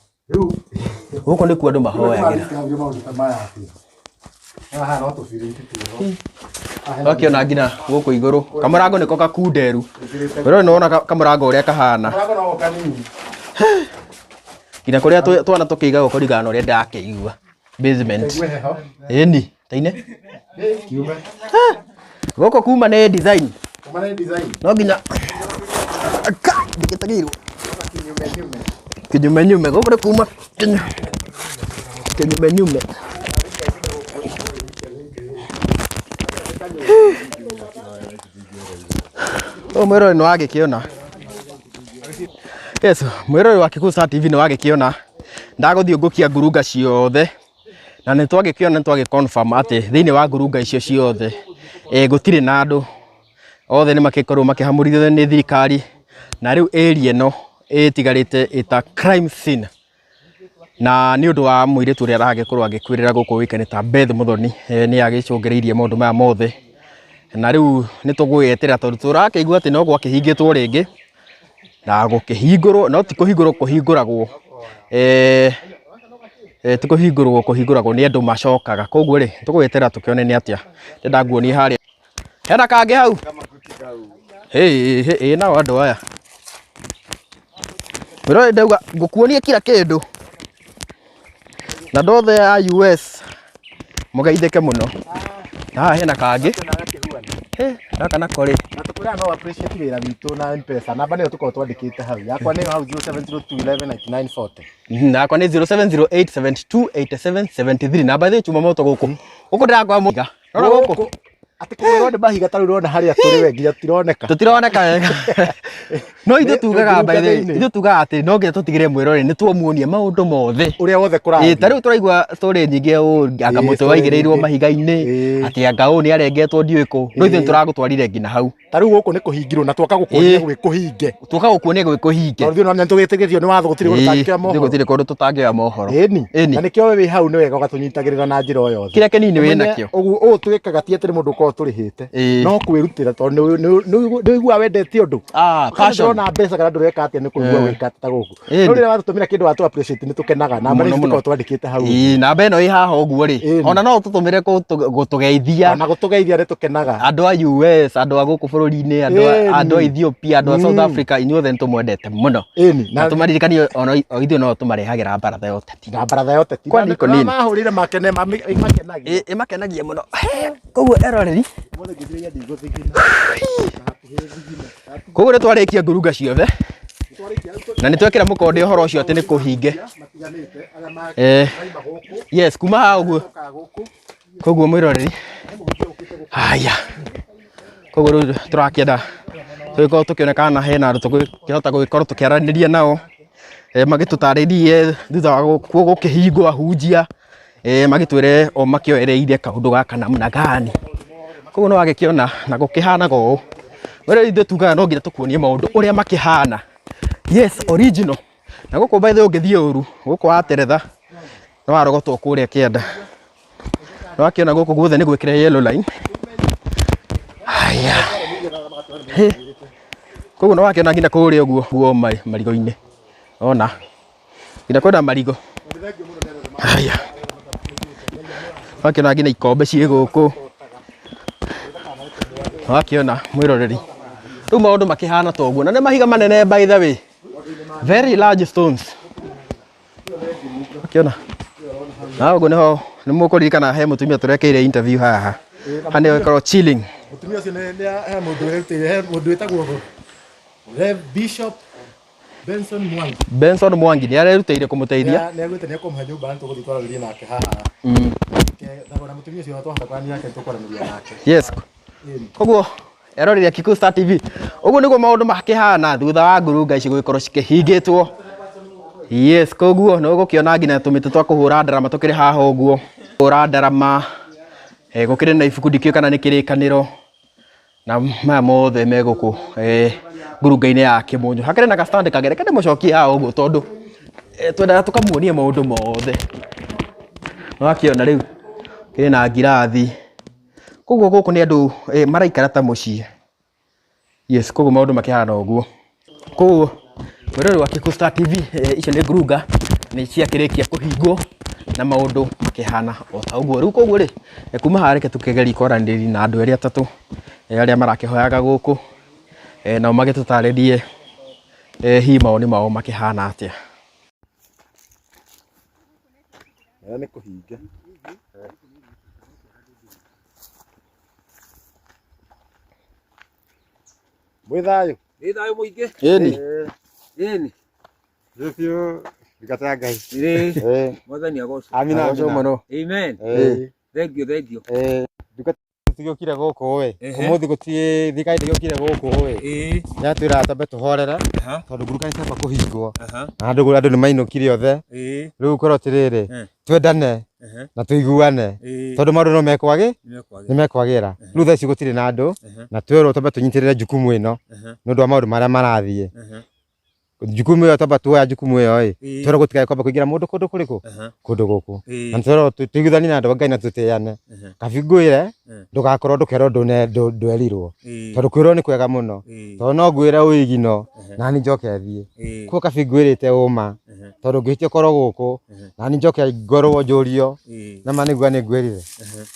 S4: Gũkũ nĩkuo andũ mahoyagĩra. Wakĩona nginya gũkũ igũrũ. Kamũrango nĩko gakunderu. Mwĩroreri nĩwona kamũrango ũrĩa kahana. Nginya kũrĩa twana tũkĩigagwo kũringana na ũrĩa ndakĩigua. Basement. Ĩni, taine. Gũkũ kuma nĩ design. No nginya Ka, ndingĩtagĩirwo. Kinyume nyume gũkũ nĩ kuma kinyume nyume. Ũyũ mwĩroreri nĩ wagĩkĩona. Yes, mwĩroreri wa Kikuyu Star TV nĩ wagĩkĩona ndagũthiũngũkia ngurunga ciothe na nĩ twagĩkĩona nĩ twagĩ confirm atĩ thĩinĩ wa ngurunga icio ciothe eh, gũtirĩ na andũ othe nĩ makĩkorwo makĩhamũrithio nĩ thirikari na rĩu area ĩno ĩtigarĩte ĩta crime scene na nĩ ũndũ wa mũirĩtu ũrĩa aragĩkorwo agĩkuĩrĩra gũkũ ũĩkaine ta Beth Muthoni eh, nĩ agĩcũngĩrĩirie maũndũ maya mothe na rĩu nĩ tũgwĩetera tondũ tũrakĩigua atĩ no gwakĩhingĩtwo rĩngĩ na gũkĩhingũrwo no ti kũhingũrwo kũhingũragwo eh, eh, ti kũhingũrwo kũhingũragwo nĩ andũ macokaga koguo rĩ tũgwetera tũkĩone nĩ atĩa ndĩrenda nguonie harĩa hena kangĩ hau hĩ hĩ ĩ nao andũ aya mwĩrore ndauga ngũkuonia kila kĩndũ na andũ othe a US mũgeithĩke mũno na haha hena kangĩ Hĩ, gaka nako rĩ
S5: Na tũkwĩraga no appreciate wĩra witũ na M-Pesa. Namba nĩyo tũkoragwo twandĩkĩte hau. Yakwa nĩyo hau 0702119940.
S4: Nakwa nĩ 0708728773 namba thĩ chuma moto gũkũ gũkũ ndĩrakwa mũiga rora gũkũ
S5: Atĩ kũgwĩrwo nĩ mahiga ta rĩu ũrona harĩa tũrĩ we nginya tũtironeka.
S4: tũtironeka wega no ithuĩ
S5: Nĩ-
S4: tugaga
S5: nĩ
S4: by the way,
S5: thĩinĩ.
S4: ithuĩ tugaga atĩ no nginya tũtigĩre mwĩrore nĩ tuomuonia maũndũ mothe
S5: Ũrĩa wothe
S4: Ĩĩ,
S5: kũrathiĩ.
S4: ta rĩu tũraigua story nyingĩ ũũ anga
S5: Ĩĩ,
S4: mũtĩ
S5: story
S4: waigĩrĩirwo
S5: nyingĩ.
S4: mahiga-inĩ
S5: Ĩĩ.
S4: atĩ anga ũũ nĩ arengetwo ndiũĩ kũ no ithuĩ
S5: Ĩĩ.
S4: nĩ tũragũtwarire nginya hau
S5: Ta rĩu gũkũ nĩ kũhingirwo na twoka gũkuonia
S4: Ĩĩ.
S5: gwĩ kũhinge.
S4: tuoka gũkuonia gwĩ kũhinge
S5: Tondũ ithuĩ nĩ tũgĩtĩkĩtio nĩ watho gũtirĩ kũndũ
S4: Ĩĩ,
S5: tũtangĩoya
S4: ithuĩ
S5: mohoro.
S4: gũtirĩ kũndũ tũtangĩoya mohoro
S5: Ĩni.
S4: Ĩni.
S5: Na nĩkĩo we wĩ hau nĩ wega ũgatũnyitagĩrĩra na njĩra o yothe.
S4: Kĩrĩa kĩnini wĩ
S5: Ũmenye
S4: nakĩo.
S5: Ũguo ũũ twĩkaga ti atĩ nĩ mũndũ ũkoragwo tũrĩhĩte.
S4: Ĩĩ.
S5: No kwĩrutĩra tondũ nĩ ũiguaga wendete ũndũ.
S4: Ah,
S5: Kana
S4: passion.
S5: ndũrona mbeca kana ndũreka atĩa nĩ kũigua
S4: Eh.
S5: gwĩka ta gũkũ.
S4: Ĩni.
S5: No rĩrĩa watũtũmĩra kĩndũ watũ appreciate nĩ tũkenaga. Namba
S4: Mũno,
S5: ici
S4: mũno.
S5: tũkoragwo twandĩkĩte hau.
S4: Ĩĩ, namba ĩno ĩ haha ũguo rĩ
S5: Ĩni.
S4: ona no ũtũtũmĩre gũtũgeithia
S5: Ona gũtũgeithia nĩ tũkenaga.
S4: andũ a US andũ a gũkũ bũrũri-inĩ andũ a-
S5: Ĩni.
S4: andũ a Ethiopia andũ a South
S5: Mm.
S4: Africa inyuothe nĩ tũmwendete mũno
S5: Ĩni.
S4: na tũmaririkanie ona o ithuĩ no tũmarehagĩra baratha ya ũteti
S5: na baratha ya ũteti.
S4: Kwani
S5: Na
S4: iko nini?
S5: Mahũrire makene makenagia.
S4: Ĩmakenagia mũno koguo eroreri koguo nĩ twarĩkia ngurunga ciothe na nĩ twekĩra mũkonde ũhoro ũcio atĩ nĩ kũhinge Eh, yes kuma haha ũguo koguo mwĩroreri haya koguo rĩu tũrakĩenda tũgĩkorwo tũkĩona kana hena andũ tũgũkĩhota gũgĩkorwo tũkĩaranĩria nao eh, magĩtũtarĩrie thutha wa kuo gũkĩhingwo ahunjia eh, magĩtwĩre o makĩoereire kaũndũ gaka namna gani koguo nĩ wagĩkĩona na gũkĩhanaga ũũ wĩrĩ ithuĩ tugaga no nginya tũkuonie maũndũ ũrĩa makĩhana yes original na gũkũ by the way ũngĩthiĩ ũru gũkũ wateretha nĩ warogotwo kũrĩa kĩanda nĩ wakĩona gũkũ guothe nĩ gwĩkĩre yellow line Aya. Hĩ. Koguo nĩ wakĩona nginya kũrĩa ũguo guo marigo-inĩ. Ona. Nginya kwĩna marigo. Haya. Wakĩona nginya ikombe ciĩ gũkũ. Wakĩona mwĩroreri. Rĩu maũndũ makĩhana ta ũguo. Na nĩ mahiga manene by the way. Very large stones. Wakĩona. Na ũguo nĩho nĩ mũkũririkana he mũtumia tũrekeire interview haha. Haha nĩho ĩkorwo chilling.
S5: Mũtumia ũcio nĩ he mũndũ wĩrutĩire, he mũndũ wĩtagwo Rev Bishop Benson Mwangi.
S4: Benson Mwangi nĩ arerutĩire kũmũteithia.
S5: Nĩ augĩte nĩ ekũmũhe nyũmba na tũgũthiĩ twaranĩrie nake haha. Thagora mũtumia ũcio twahota kwaranĩria nake tũkwaranĩria nake.
S4: Yes. Koguo eroreri a Kikuyu Star TV, ũguo nĩguo maũndũ makĩhana thutha wa ngurunga ici gũgĩkorwo cikĩhingĩtwo. Yes, koguo nĩ ũgũkĩona nginya tũmĩtĩ twa kũhũra ndarama tũkĩrĩ haha ũguo. Kũhũra ndarama, gũkĩrĩ na ibuku ndikĩũĩ kana nĩ kĩrĩkanĩro. Na maya mothe me gũkũ ngurunga-inĩ ya Kĩmũnyũ. Hakĩrĩ na ga stand kangĩ, reke ndĩmũcokie haha ũguo tondũ twendaga tũkamuonia maũndũ mothe. Nĩwakĩona rĩu, kĩrĩ na ngirathi, koguo gũkũ nĩ andũ maraikara ta mũciĩ. Yes, koguo maũndũ makĩhana ũguo. Koguo mwĩroreri wa Kikuyu Star TV, icio nĩ ngurunga nĩ ciakĩrĩkia kũhingwo na maũndũ makĩhana o ta ũguo. Rĩu koguo rĩ, kuma haha reke tũkĩgerie kwaranĩria na andũ erĩ atatũ arĩa marakĩhoyaga gũkũ, nao magĩtũtarĩrie hihi mawoni mao makĩhana atĩa.
S5: Nĩ kũhinga. Mwĩ thayũ?
S3: Nĩ thayũ mũingĩ.
S4: Ĩni.
S3: Ĩni.
S2: Rũciũ ndungata ya Ngai.
S3: Ĩĩ. Mwathani agocwo.
S2: Amina.
S4: Agocwo mũno.
S3: Amen. Thank you, thank you.
S2: Ndungata tũgĩũkire gũkũ ĩ.
S3: Ehe.
S2: Ũmũthĩ gũtirĩ thirikari ndĩgĩũkire gũkũ ĩ.
S3: Ĩĩ.
S2: Yatwĩra twambe tũhorere
S3: Aha.
S2: tondũ ngurunga nĩ ciamba kũhingwo.
S3: Aha.
S2: Na andũ nĩ mainũkire othe.
S3: Ĩĩ.
S2: Rĩu korwo atĩrĩrĩ twendane na tũiguane tondũ maũndũ no mekwagĩ nĩ mekwagĩra. Rĩu thaa ici gũtirĩ na andũ na twerwo twambe tũnyitĩrĩre jukumu ĩno nĩ ũndũ wa maũndũ marĩa marathiĩ. Jukumu ĩyo twamba tuoya jukumu ĩyo ĩ twerwo gũtikae kwamba kũingĩra mũndũ kũndũ kũrĩkũ kũndũ gũkũ na twerwo tũiguithanie na andũ a Ngai na tũtĩane. Kabi ngwĩre ndũgakorwo ndũkerwo ndwerirwo tondũ kwĩrwo nĩ kwega mũno tondũ no ngwĩre ũigino nani njoke thiĩ. Koguo kabi ngwĩrĩte ũma tondũ ngĩhĩtia ũkorwo gũkũ nani njoke ngorwo njũrio na ma nĩguo nĩ ngwĩrire.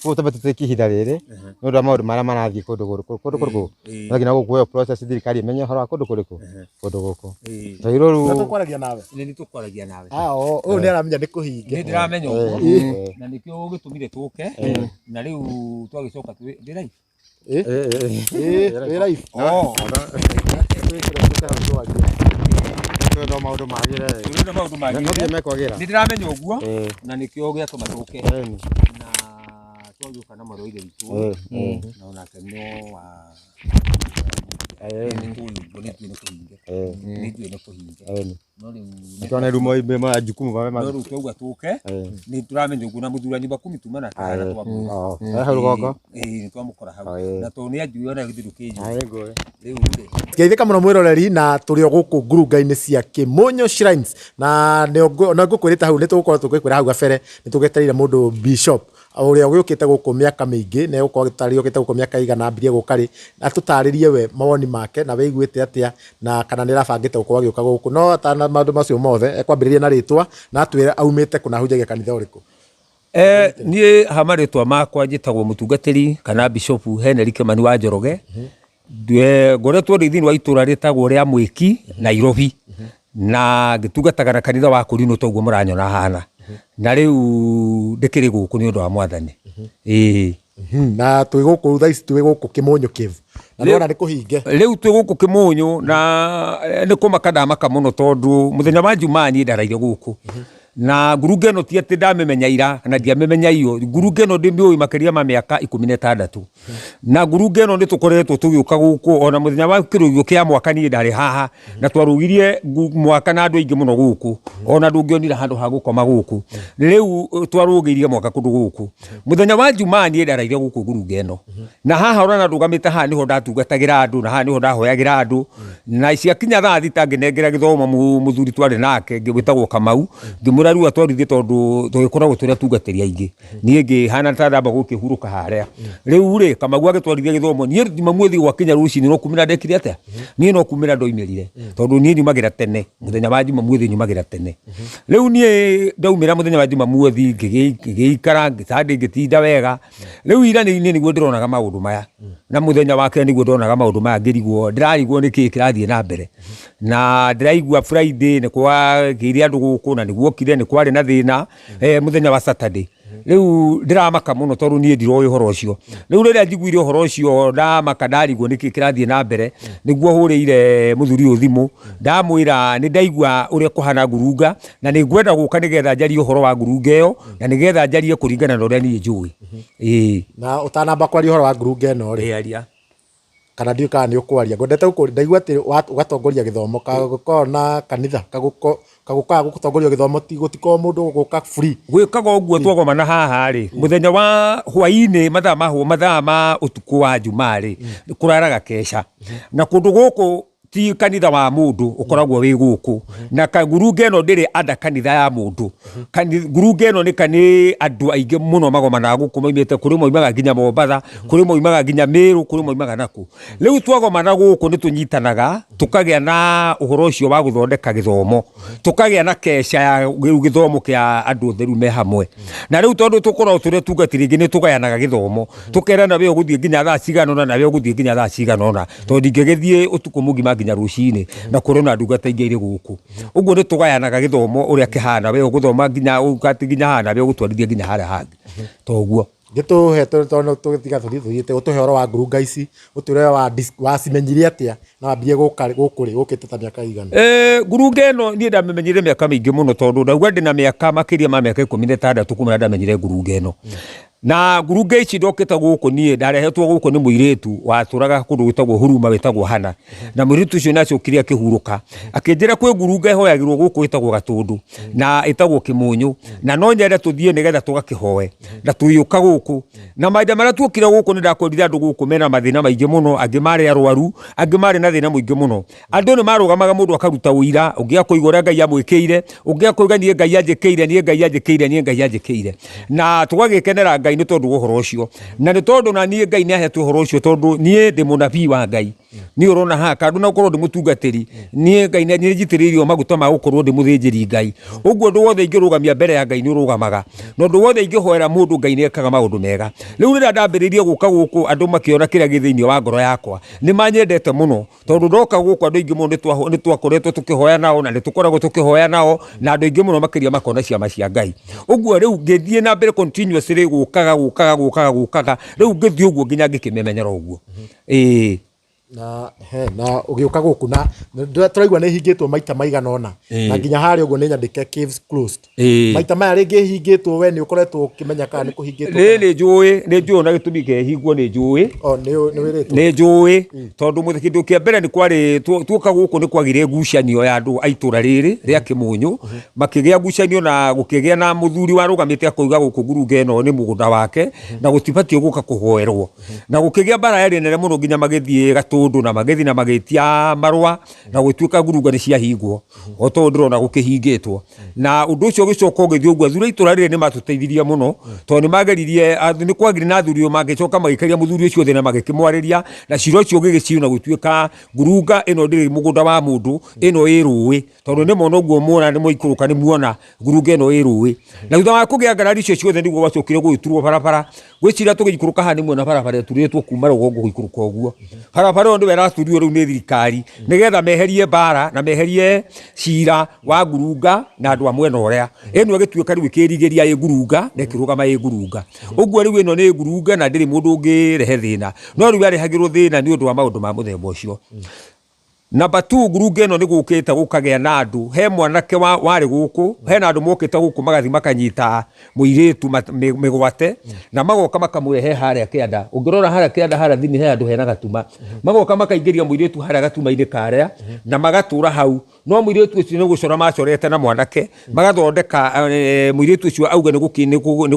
S2: Koguo twambe tũtĩkie ihinda rĩrĩ nĩ ũndũ wa maũndũ marĩa marathiĩ kũndũ gũkũ kũndũ kũrĩkũ. No nginya gũkuoywo process thirikari ĩmenye ũhoro wa kũndũ kũrĩkũ kũndũ gũkũ. Twagĩrĩirwo rĩu
S5: Na tũkwaragia nawe.
S3: Nĩ tũkwaragia nawe.
S5: Ah, ũyũ nĩ aramenya nĩ kũhinge.
S3: Nĩ ndĩramenya ũguo na nĩkĩo gĩtũmire tũke na rĩu twagĩcoka ndĩ live.
S5: Ĩĩ, wĩ live.
S3: Oh.
S2: Twenda maũndũ magĩre.
S3: Tũrenda maũndũ magĩre.
S2: No nginya mekwagĩra.
S3: Nĩ ndĩramenya ũguo na nĩkĩo gĩatũma tũke na twagĩũka na mwarĩ wa ithe witũ na onake no wa nĩ kũhingwo nĩ njũĩ nĩ kũhinge nĩ njũĩ nĩ kũhinge no rĩu
S2: Twana rĩu moimbe jukumu
S3: no rĩu twauga tũke nĩ tũramenya ũguo na mũthuri wa nyũmba kumi tuma nake haha na twamwĩra
S2: hau rũgongo.
S3: Ĩĩ nĩ twamũkora hau na tondũ nĩ anjũĩ ona githĩ ndũkĩnjũĩ rĩu rĩ
S5: Geithĩka mũno mwĩroreri na tũrĩ o gũkũ ngurunga-inĩ cia Kĩmũnyũ Shrines na nĩ ngũkwĩrĩte hau nĩ tũgũkorwo tũgĩkwĩra hau gabere nĩ tũgetereire mũndũ Bishop ũrĩa ũgĩũkĩte gũkũ mĩaka mĩingĩ na egũkorwo agĩtũtarĩria okĩte gũkũ mĩaka igana ambirie gũka rĩ atũtarĩrie we mawoni make na we aiguĩte atĩa na kana nĩ arabangĩte gũkorwo agĩũka gũkũ no atana maũndũ macio mothe ekwambĩrĩria na rĩtwa na atwĩre aumĩte kũ na ahunjagia kanitha ũrĩkũ.
S3: Niĩ ha marĩtwa makwa njĩtagwo mũtungatĩri kana Bishop Henry Kĩmani wa Njoroge. Ngoretwo ndĩ thĩinĩ wa itũra rĩtagwo rĩa Mwĩki, Nairobi, na ngĩtungataga na kanitha wa Kũrinũ toguo mũranyona hana. Na rĩu ndĩkĩrĩ gũkũ nĩ ũndũ wa Mwathani. Ĩĩ.
S5: Na twĩ gũkũ thaa ici twĩ gũkũ Kĩmũnyũ Cave na nĩwona nĩ kũhinge.
S3: Rĩu twĩ gũkũ Kĩmũnyũ na nĩ kũmaka ndamaka mũno tondũ mũthenya wa Njumaa niĩ ndaraire gũkũ. Na ngurunga ĩno ti atĩ ndamĩmenya ira na ndiamĩmenya iyo, ngurunga ĩno ndĩmĩũĩ makĩria ma mĩaka 16. Na ngurunga ĩno nĩ tũkoretwo tũgĩũka gũkũ ona mũthenya wa kĩrũgio kĩa mwaka niĩ ndarĩ haha na twarũgirie mwaka na andũ aingĩ mũno gũkũ ona ndũngĩonire handũ ha gũkoma gũkũ. Rĩu twarũgĩirie mwaka kũndũ gũkũ. Mũthenya wa Njumaa niĩ ndaraire gũkũ ngurunga ĩno. Na haha ũrona ndũgamĩte haha nĩho ndatungatagĩra andũ na haha nĩho ndahoyagĩra andũ. Na ciakinya thaa thita ngĩnengera gĩthomo mũthuri twarĩ nake wĩtagwo Kamau ngĩmwĩra Ngĩmwĩra rĩu atwarithie tondũ tũgĩkoragwo tũrĩ atungatĩri aingĩ. Niĩ ngĩhana ta ndamba gũkĩhurũka harĩa. Rĩu rĩ, Kamau agĩtwarithia gĩthomo, niĩ Jumamothi gwakinya rũcinĩ no kumĩra ndekire atĩa? Niĩ no kumĩra ndoimĩrire tondũ niĩ nyumagĩra tene, mũthenya wa Jumamothi nyumagĩra tene. Rĩu niĩ ndaumĩra mũthenya wa Jumamothi ngĩgĩikara, Sunday ngĩtinda wega. Rĩu ira nĩ nĩguo ndĩronaga maũndũ maya na mũthenya wa kerĩ nĩguo ndonaga maũndũ maya ngĩrigwo ndĩrarigwo nĩkĩ kĩrathiĩ na mbere na ndĩraigua Friday nĩ kwagĩire andũ gũkũ na nĩguokire nĩ kwarĩ na thĩna eh, mũthenya wa Saturday rĩu ndĩramaka mũno tondũ niĩ ndiroĩ ũhoro ũcio rĩu rĩrĩa njiguire ũhoro ũcio ndamaka ndarigwo nĩkĩ kĩrathiĩ na mbere nĩguo hũrĩire mũthuri ũyũ thimũ ndamwĩra nĩ ndaigua ũrĩa kũhana ngurunga na nĩ ngwenda gũka nĩgetha njarie ũhoro wa ngurunga ĩyo na nĩgetha njarie kũringana na ũrĩa niĩ njũĩ. Ĩĩ.
S5: Na ũtanamba kwaria ũhoro wa ngurunga ĩno rĩ,
S3: Aria.
S5: kana ndiũĩ kana nĩ ũkwaria, ngwendete gũkũria, ndaigua atĩ ũgatongoria gĩthomo, kagũkoragwo na kanitha, kagũkaga gũtongoria gĩthomo ti gũtikoragwo mũndũ ũgũka free.
S3: Gwĩkaga ũguo twagomana haha rĩ, mũthenya wa hwainĩ mathaa ma mathaa ma ũtukũ wa Njumaa rĩ, kũraraga keca. Na kũndũ gũkũ ti kanitha wa mũndũ ũkoragwo wĩ gũkũ na ngurunga ĩno ndĩrĩ anda kanitha ya mũndũ. Ngurunga ĩno nĩ nĩ andũ aingĩ mũno magomanaga gũkũ maumĩte kũrĩ maumaga nginya Mombatha, kũrĩ maumaga nginya Mĩrũ, kũrĩ maumaga nakũ. Rĩu twagomana gũkũ nĩ tũnyitanaga tũkagĩa na ũhoro ũcio wa gũthondeka gĩthomo, tũkagĩa na keca ya rĩu gĩthomo kĩa andũ othe rĩu me hamwe. Na rĩu tondũ tũkoragwo tũrĩ atungati rĩngĩ nĩ tũgayanaga gĩthomo, tũkerana we ũgũthiĩ nginya thaa cigana ũna na we ũgũthiĩ nginya thaa cigana ũna. Tondũ ndingĩgĩthiĩ ũtukũ mũgima nginya rũcinĩ na kũrĩ na ndungata ingĩ irĩ gũkũ. Ũguo nĩ tũgayanaga gĩthomo ũrĩa kĩhana, we ũgũthoma nginya ũkati nginya haha na we ũgũtwarithia nginya harĩa hangĩ. Toguo.
S5: Gĩtũhe tondũ tũgĩtiga tũthiĩ tũthiĩte ũtũhe ũhoro wa ngurunga ici, ũtwĩre wacimenyire atĩa na wambirie gũka gũkũ rĩ, ũkĩte ta mĩaka ĩigana?
S3: Ngurunga ĩno niĩ ndamĩmenyire mĩaka mĩingĩ mũno tondũ ndauga ndĩna mĩaka makĩria ma mĩaka 16 kuma ndamenyire ngurunga ĩno. Na ngurunga ici ndokĩte gũkũ niĩ ndarehetwo gũkũ nĩ mũirĩtu watũraga kũndũ gwĩtagwo Huruma wĩtagwo Hana. Na mũirĩtu ũcio nĩ acokire akĩhurũka akĩnjĩra kwĩ ngurunga ĩhoyagĩrwo gũkũ ĩtagwo Gatũndũ na ĩtagwo Kĩmũnyũ na no nyende tũthiĩ nĩgetha tũgakĩhoe na tũgĩũka gũkũ. Na mahinda marĩa tuokire gũkũ nĩ ndakorire andũ gũkũ mena mathĩna maingĩ mũno, angĩ marĩ arwaru, angĩ marĩ na thĩna mũingĩ mũno. Andũ nĩ marũgamaga mũndũ akaruta ũira, ũngĩ akoiga ũrĩa Ngai amwĩkĩire, ũngĩ akoiga niĩ Ngai anjĩkĩire, niĩ Ngai anjĩkĩire, niĩ Ngai anjĩkĩire. Na tũgagĩkenera Ngai nĩ tondũ wa ũhoro ũcio. Na nĩ tondũ na niĩ Ngai nĩ ahetwo ũhoro ũcio tondũ niĩ ndĩ mũnabii wa Ngai. Niĩ ũrona haha kando na gũkorwo ndĩ mũtungatĩri, niĩ Ngai nĩ anjitĩrĩirie maguta ma gũkorwo ndĩ mũthĩnjĩri Ngai. Ũguo ũndũ wothe ingĩrũgamia mbere ya Ngai nĩ ũrũgamaga. Na ũndũ wothe ingĩhoera mũndũ Ngai nĩ ekaga maũndũ mega. Rĩu rĩrĩa ndambĩrĩirie gũka gũkũ andũ makĩona kĩrĩa gĩ thĩinĩ wa ngoro yakwa, nĩ manyendete mũno. Tondũ ndoka gũkũ andũ aingĩ mũno nĩ twakoretwo tũkĩhoya nao na nĩ tũkoragwo tũkĩhoya nao na andũ aingĩ mũno makĩria makona ciama cia Ngai. Ũguo rĩu ngĩthiĩ na mbere continuously gũkaga gũkaga gũkaga gũkaga rĩu ngĩthiĩ ũguo nginya ngĩkĩmemenyera ũguo. Ĩĩ.
S5: Na he na ũgĩũka gũkũ na tũraigua nĩ ĩhingĩtwo maita maigana ũna na nginya harĩa ũguo nĩ nyandĩke caves closed. Maita maya rĩngĩ ĩhingĩtwo we nĩ ũkoretwo ũkĩmenya kana nĩ kũhingĩtwo
S3: Nĩ nĩ njũĩ nĩ njũĩ ona gĩtũmi kĩa ĩhingwo nĩ njũĩ.
S5: O nĩ nĩ wĩrĩtwo.
S3: Nĩ njũĩ tondũ kĩndũ kĩa mbere nĩ kwarĩ tuoka gũkũ nĩ kwagĩire ngucanio ya andũ a itũra rĩrĩ rĩa Kĩmũnyũ makĩgĩa ngucanio na gũkĩgĩa na mũthuri warũgamĩte akoiga gũkũ ngurunga ĩno nĩ mũgũnda wake na gũtibatiĩ gũka kũhoerwo na gũkĩgĩa mbara yarĩ nene mũno nginya magĩthiĩ Gatũndũ na magĩthiĩ na magĩtia marũa na gũgĩtuĩka ngurunga nĩ ciahingwo o ta ũũ ndĩrona gũkĩhingĩtwo. Na ũndũ ũcio ũgĩcoka ũgĩthiĩ ũguo, athuri a itũra rĩrĩ nĩ matũteithirie mũno tondũ nĩ mageririe, nĩ kwagĩire na athuri magĩcoka magĩikaria mũthuri ũcio thĩ na magĩkĩmwarĩria na cira ũcio ũgĩgĩcinwo na gũgĩtuĩka ngurunga ĩno ndĩrĩ mũgũnda wa mũndũ, ĩno ĩ rũĩ. Tondũ nĩ mona ũguo muona nĩ mwaikũrũka nĩ muona ngurunga ĩno ĩ rũĩ. Na thutha wa kũgĩa ngarari icio ciothe nĩguo gwacokire gũgĩturwo barabara. Ngwĩciria tũgĩikũrũka haha nĩ muona barabara ĩturĩtwo kuma rũgongo gũikũrũka ũguo. Barabara ĩyo nĩyo ĩraturio rĩu nĩ thirikari nĩgetha meherie mbara na meherie cira wa ngurunga na andũ a mwena ũrĩa. Ĩno ĩgĩtuĩka rĩu ĩkĩrigĩria ĩ ngurunga na ĩkĩrũgama ĩ ngurunga. Ũguo rĩu ĩno nĩ ngurunga na ndĩrĩ mũndũ ũngĩrehe thĩna. No rĩu yarehagĩrwo thĩna nĩ ũndũ wa maũndũ ma mũthemba ũcio. Number two, ngurunga ĩno nĩ gũkĩte gũkagĩa na andũ, he mwanake wa, warĩ gũkũ, hena andũ mokĩte gũkũ magathiĩ makanyita mũirĩtu mĩgwate, na magoka makamũrehe harĩa kĩanda. Ũngĩrora harĩa kĩanda harĩa thĩinĩ he handũ hena gatuma. Magoka makaingĩria mũirĩtu harĩa gatuma-inĩ karĩa, na magatũra hau. No mũirĩtu ũcio nĩ gũcora macorete na mwanake, magathondeka eh, mũirĩtu ũcio auga nĩ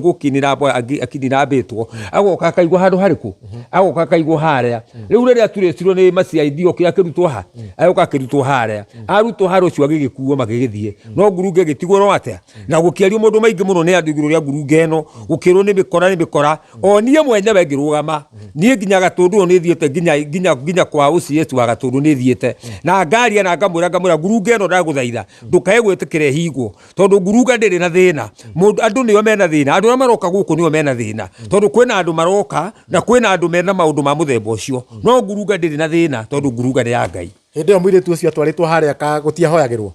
S3: gũkinĩra akinĩrambĩtwo, agoka akaigwo handũ harĩkũ? Agoka akaigwo harĩa. Rĩu rĩrĩa aturĩtirwo nĩ ma CID okire akĩrutwo ha? Agĩũka akĩrutwo harĩa, arutwo harĩa ũcio agĩgĩkuo magĩgĩthiĩ, no ngurunga ĩgĩtigwo ro atĩa, na gũkĩario maũndũ maingĩ mũno nĩ andũ igũrũ rĩa ngurunga ĩno, gũkĩrwo nĩ mĩkora nĩ mĩkora. O niĩ mwenyewe ngĩrũgama niĩ nginya Gatũndũ ũyũ nĩ thiĩte nginya nginya nginya kwa OCS wa Gatũndũ nĩ thiĩte na ngaria na ngamwĩra ngamwĩra ngurunga ĩno ndagũthaitha ndũkae gwĩtĩkĩra ĩhingwo, tondũ ngurunga ndĩrĩ na thĩna. Mũndũ andũ nĩo mena thĩna, andũ arĩa maroka gũkũ nĩo mena thĩna, tondũ kwĩna andũ maroka na kwĩna andũ mena maũndũ ma mũthemba ũcio, no ngurunga ndĩrĩ na thĩna tondũ ngurunga nĩ ya Ngai.
S5: Hĩndĩ ĩyo mũirĩtu ũcio atwarĩtwo harĩa ka gũtiahoyagĩrwo?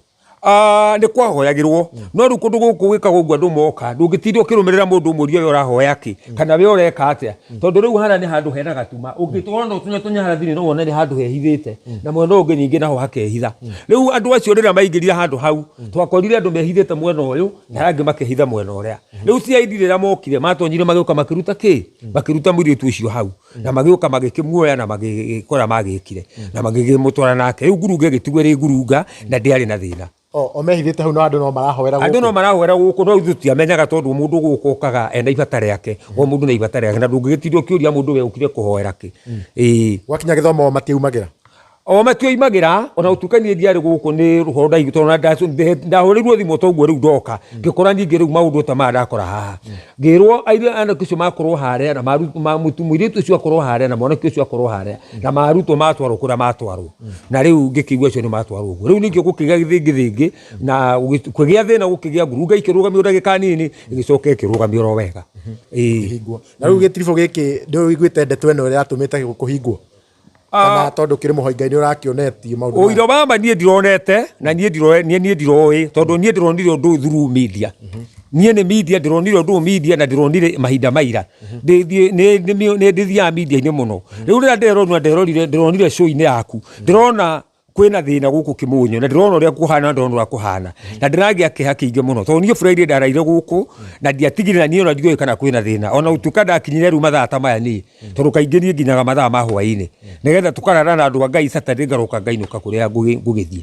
S3: Ah, nĩ kwahoyagĩrwo, no rĩu kũndũ gũkũ gwĩkagwo ũguo andũ moka, ndũngĩtinda ũkĩrũmĩrĩra mũndũ ũmũrie we ũrahoya kĩ kana we ũreka atĩa, tondũ rĩu harĩa nĩ handũ hena gatuma, ũngĩtwona ũtonya tonya harĩa thĩinĩ no wone nĩ handũ hehithĩte, na mwena ũyũ ũngĩ ningĩ naho hakehitha. Rĩu andũ acio rĩrĩa maingĩrire handũ hau, twakorire andũ mehithĩte mwena ũyũ na arĩa angĩ makehitha mwena ũrĩa. Rĩu CID rĩrĩa mokire matonyire magĩũka makĩruta kĩ, makĩruta mũirĩtu ũcio hau, na magĩũka magĩkĩmuoya na magĩkora magĩkire na magĩkĩmũtwara nake. Rĩu ngurunga ĩgĩtigwo ĩrĩ ngurunga na ndĩarĩ na thĩna.
S5: O mehithĩte hau no andũ no marahoera
S3: gũkũ. Andũ no marahoera gũkũ, no ithuĩ tũtiamenyaga tondũ mũndũ gũkũ okaga ena ibata rĩake, o mũndũ na ibata rĩake, na ndũngĩgĩtinda ũkĩũria mũndũ we ũkire kũhoera kĩ. Ĩĩ.
S5: Gwakinya gĩthomo o matiaumagĩra?
S3: O matioimagĩra, ona gũtuĩka niĩ ndiarĩ gũkũ nĩ rũhoro ndaiguĩte, tondũ ona ndahũrĩirwo thimũ toguo rĩu ndoka, ngĩkora ningĩ rĩu maũndũ ta maya ndakora haha. Ngĩrwo anake acio makorwo harĩa na mũirĩtu ũcio akorwo harĩa na mwanake ũcio akorwo harĩa na marutwo matwarwo kũrĩa matwarwo. Na rĩu ngĩkĩigua acio nĩ matwarwo ũguo. Rĩu ningĩ gũkĩgĩa gĩthĩngĩthĩngĩ na kũgĩa thĩna gũkĩgĩa ngurunga ikĩrũgamio ndagĩka nini ĩgĩcoka ĩkĩrũgamio oro wega. Ĩĩ.
S5: Na rĩu gĩtiribũ gĩkĩ nĩ ũiguĩte ndeto ĩno ĩrĩa yatũmĩte kũhingwo? Kana tondũ kĩrĩ mũhoi Ngai nĩ ũrakĩonetie maũndũ maya?
S3: Ũira wa ma niĩ ndironete na niĩ ndiroĩ niĩ niĩ ndiroĩ tondũ niĩ ndĩronire ũndũ ũyũ through media. Niĩ nĩ media ndĩronire ũndũ ũyũ media na ndĩronire mahinda maira. Ndĩthiĩ nĩ nĩ nĩ ndĩthiaga media-inĩ mũno. Rĩu rĩrĩa ndĩrerorire ndĩrorire ndĩronire show-inĩ yaku ndĩrona kwĩna thĩna gũkũ Kĩmũnyũ na ndĩrona ũrĩa kũhana ndĩrona ũrĩa kũhana na ndĩragĩa kĩeha kĩingĩ mũno tondũ niĩ Friday ndaraire gũkũ na ndiatigire na niĩ ona ndiũĩ kana kwĩna thĩna ona gũtuĩka ndakinyire rĩu mathaa ta maya niĩ tondũ kaingĩ niĩ nginyaga mathaa ma hwaĩ-inĩ nĩgetha tũkarara na andũ a Ngai Saturday ngaroka ngainũka kũrĩa ngũgĩthiĩ.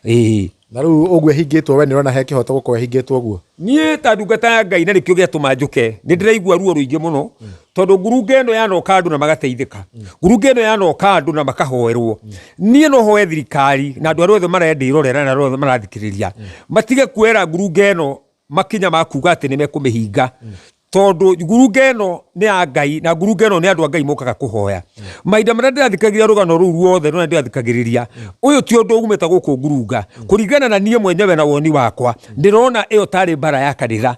S3: Ĩĩ.
S5: Na rĩu ũguo ĩhingĩtwo we nĩ ũrona he kĩhoto gũkorwo ĩhingĩtwo ũguo?
S3: Niĩ ta ndungata ya Ngai na nĩkĩo gĩatũma njũke nĩ ndĩraigua ruo rũingĩ mũno tondũ ngurunga ĩno yanoka andũ na magateithĩka, ngurunga ĩno yanoka andũ na makahoerwo. Niĩ no hoe thirikari na andũ arĩa othe marendĩrorera na arĩa othe marathikĩrĩria matige kuoera ngurunga ĩno makinya ma kuga atĩ nĩ mekũmĩhinga, tondũ ngurunga ĩno nĩ ya Ngai na ngurunga ĩno nĩ andũ a Ngai mokaga kũhoya. Mahinda marĩa ndĩrathikagĩrĩria rũgano rũu ruothe rũrĩa ndĩrathikagĩrĩria, ũyũ ti ũndũ umĩte gũkũ ngurunga. Kũringana na niĩ mwenyewe na woni wakwa, ndĩrona ĩyo tarĩ mbara ya kanitha.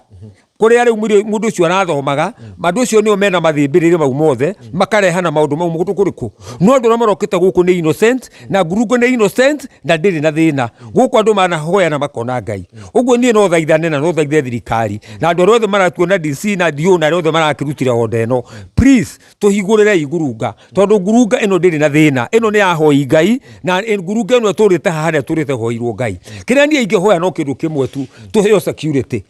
S3: Kũrĩa rĩu mũndũ ũcio arathomaga, andũ acio nĩo mena mathĩmbĩrĩrĩ mau mothe, makarehana maũndũ mau kũndũ kũrĩkũ. No andũ arĩa marokĩte gũkũ nĩ innocent, na ngurunga nĩ innocent, na ndĩrĩ na thĩna. Gũkũ andũ manahoya na makona Ngai. Ũguo niĩ no thaithane na no thaithe thirikari, na andũ arĩa othe maratuona DC na DO na arĩa othe marakĩrutire order ĩno, please tũhingũrĩrei ngurunga, tondũ ngurunga ĩno ndĩrĩ na thĩna, ĩno nĩ ya ahoi Ngai, na ngurunga ĩno ĩtũrĩte haha na ĩtũrĩte ĩhoeirwo Ngai. Kĩrĩa niĩ ingĩhoya no kĩndũ kĩmwe tu, tũheo security,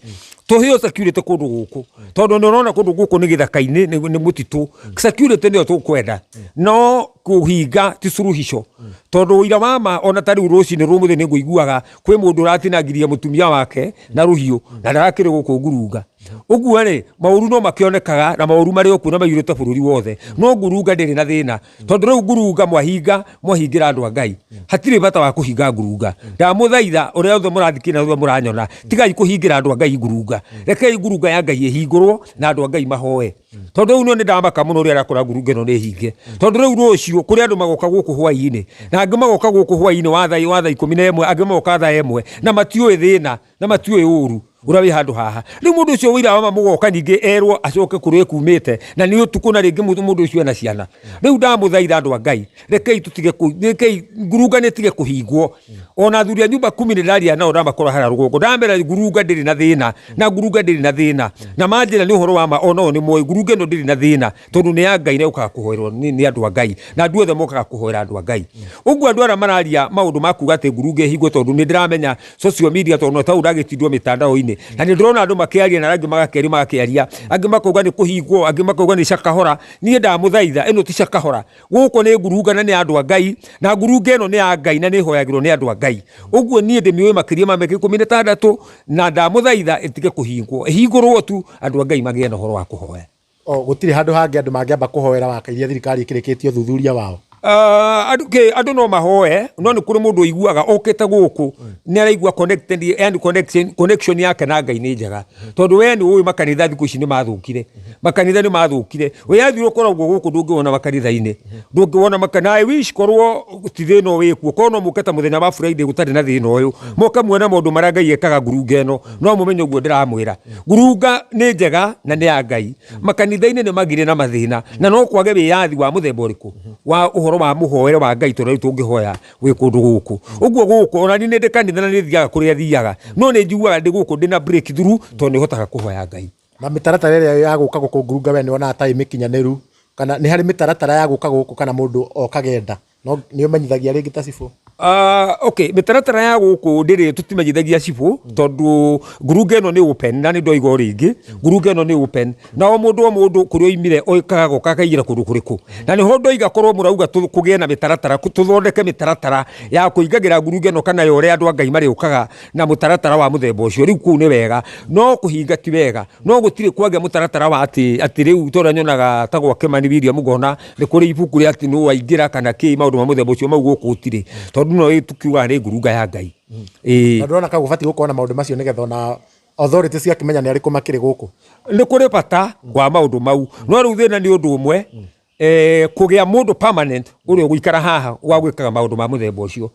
S3: tũheo security kũndũ gũkũ, tondũ nĩ ũrona kũndũ gũkũ nĩ gĩthaka-inĩ, nĩ mũtitũ, security nĩyo tũkwenda, no kũhinga ti suluhisho, tondũ ũira wa ma ona ta rĩu rũcinĩ rũmũthĩ nĩ ngũiguaga kwĩ mũndũ ũratinangirie mũtumia wake na rũhiũ na ndarakĩrĩ gũkũ ngurunga. Ũguo rĩ, maũru no makĩonekaga na maũru marĩ o kuo na maiyũrĩte bũrũri wothe, no ngurunga ndĩrĩ na thĩna, tondũ rĩu ngurunga mwahinga mwahingĩra andũ a Ngai, hatirĩ bata wa kũhinga ngurunga. Ndamũthaitha ũrĩa othe mũrathikĩrĩria na othe mũranyona, tigai kũhingĩra andũ a Ngai ngurunga, rekei ngurunga ya Ngai ĩhingũrwo na andũ a Ngai mahoe. Tondũ rĩu nĩ ndamaka mũno ũrĩa arakora ngurunga ĩno nĩ hinge, tondũ rĩu rũciũ kũrĩ andũ magoka gũkũ hwaĩ-inĩ, na angĩ magoka gũkũ hwaĩ-inĩ wa thaa 11, angĩ magoka thaa 1, na matiũĩ thĩna na matiũĩ ũru ũrĩa wĩ handũ haha. Rĩu mũndũ ũcio ũira wa ma mũgoka ningĩ erwo acoke kũrĩa ekumĩte, na nĩ ũtukũ na rĩngĩ mũndũ ũcio ena ciana. Rĩu ndamũthaitha andũ a Ngai, rekei tũtige, rekei ngurunga nĩ ĩtige kũhingwo. Ona athuri a nyumba kumi nĩ ndaria nao ndamakora harĩa rũgongo, ndamera ngurunga ndĩrĩ na thĩna, na ngurunga ndĩrĩ na thĩna, na manjĩra nĩ ũhoro wa ma onao nĩ moĩ ngurunga ĩno ndĩrĩ na thĩna, tondũ nĩ ya Ngai na yũkaga kũhoerwo nĩ andũ a Ngai, na andũ othe mokaga kũhoera andũ a Ngai. Ũguo andũ arĩa mararia maũndũ ma kuga atĩ ngurunga ĩhingwo, tondũ nĩ ndĩramenya social media, tondũ no tau ndagĩtindwo mĩtandao-inĩ, na nĩ ndĩrona andũ makĩaria na angĩ magakĩaria magakĩaria, angĩ makauga nĩ kũhingwo, angĩ makauga nĩ cakahora. Niĩ ndamũthaitha, ĩno ti cakahora, gũkũ nĩ ngurunga na nĩ andũ a Ngai, na ngurunga ĩno nĩ ya Ngai na nĩ ĩhoyagĩrwo nĩ andũ a Ngai. Ũguo niĩ ndĩmĩũĩ makĩria ma mĩaka 16, na ndamũthaitha ĩtige kũhingwo, ĩhingũrwo tu andũ a Ngai magĩe na ũhoro wa kũhoya.
S5: O, gũtirĩ handũ hangĩ andũ mangĩamba kũhoera wakairia thirikari ĩkĩrĩkĩtie ũthuthuria wao?
S3: Ah, andũ kĩ andũ no mahoe no nĩ kũrĩ mũndũ ũiguaga okĩte gũkũ nĩ araigua connected yani connection connection yake na Ngai nĩ njega tondũ we nĩ ũĩ makanitha thikũ ici nĩ mathũkire makanitha nĩ mathũkire wĩyathi ũrĩa ũkoragwo gũkũ ndũngĩwona makanitha-inĩ ndũngĩwona makanitha I wish korwo ti thĩna ũyũ wĩkuo korwo no mũke ta mũthenya wa Friday gũtarĩ na thĩna ũyũ moke muone maũndũ marĩa Ngai ekaga ngurunga ĩno no mũmenye ũguo ndĩramwĩra ngurunga nĩ njega na nĩ ya Ngai makanitha-inĩ nĩ magire na mathĩna na no kwage wĩyathi wa mũthemba ũrĩkũ wa ũhoro wa mũhoere wa Ngai tondũ rĩu tũngĩhoya wĩ kũndũ gũkũ ũguo gũkũ ona niĩ nĩ ndĩ kanitha na nĩ thiaga kũrĩa thiaga no nĩ njiguaga ndĩ gũkũ ndĩ na breakthrough tondũ nĩ hotaga kũhoya Ngai.
S5: Na mĩtaratara ĩrĩa ya gũka gũkũ ngurunga we nĩ wonaga ta ĩ mĩkinyanĩru kana nĩ harĩ mĩtaratara ya gũka gũkũ kana mũndũ okaga enda no nĩ ũmenyithagia rĩngĩ ta cibũ?
S3: Okay, mĩtaratara ya gũkũ ndĩrĩ tũtimenyithagia cibũ tondũ ngurunga ĩno nĩ open na nĩ ndoiga o rĩngĩ ngurunga ĩno nĩ open na o mũndũ o mũndũ kũrĩa oimire okaga goka akaingĩra kũndũ kũrĩkũ na nĩho ndoiga korwo mũrauga kũgĩe na mĩtaratara tũthondeke mĩtaratara ya kũingagĩra ngurunga ĩno kana ya ũrĩa andũ a Ngai marĩũkaga na mũtaratara wa mũthemba ũcio rĩu kũu nĩ wega no kũhinga ti wega no gũtirĩ kwagĩa mũtaratara wa atĩ atĩ rĩu ta ũrĩa nyonaga ta gwa Kĩmani William ngona nĩ kũrĩ ibuku rĩa atĩ nũ waingĩra kana kĩ maũndũ ma mũthemba ũcio mau gũkũ gũtirĩ tondũ no tũkiugaga nĩ ngurunga ya Ngai ĩĩ.
S5: Na ndũrona ka gũbatiĩ gũkorwo na maũndũ macio nĩgetha ona authority ciakĩmenya nĩ arĩkũ makĩrĩ gũkũ?
S3: Nĩ kũrĩ bata wa maũndũ mau no rĩu thĩna nĩ ũndũ ũmwe kũgĩa mũndũ permanent ũrĩa ũgũikara haha wa gwĩkaga maũndũ ma mũthemba ũcio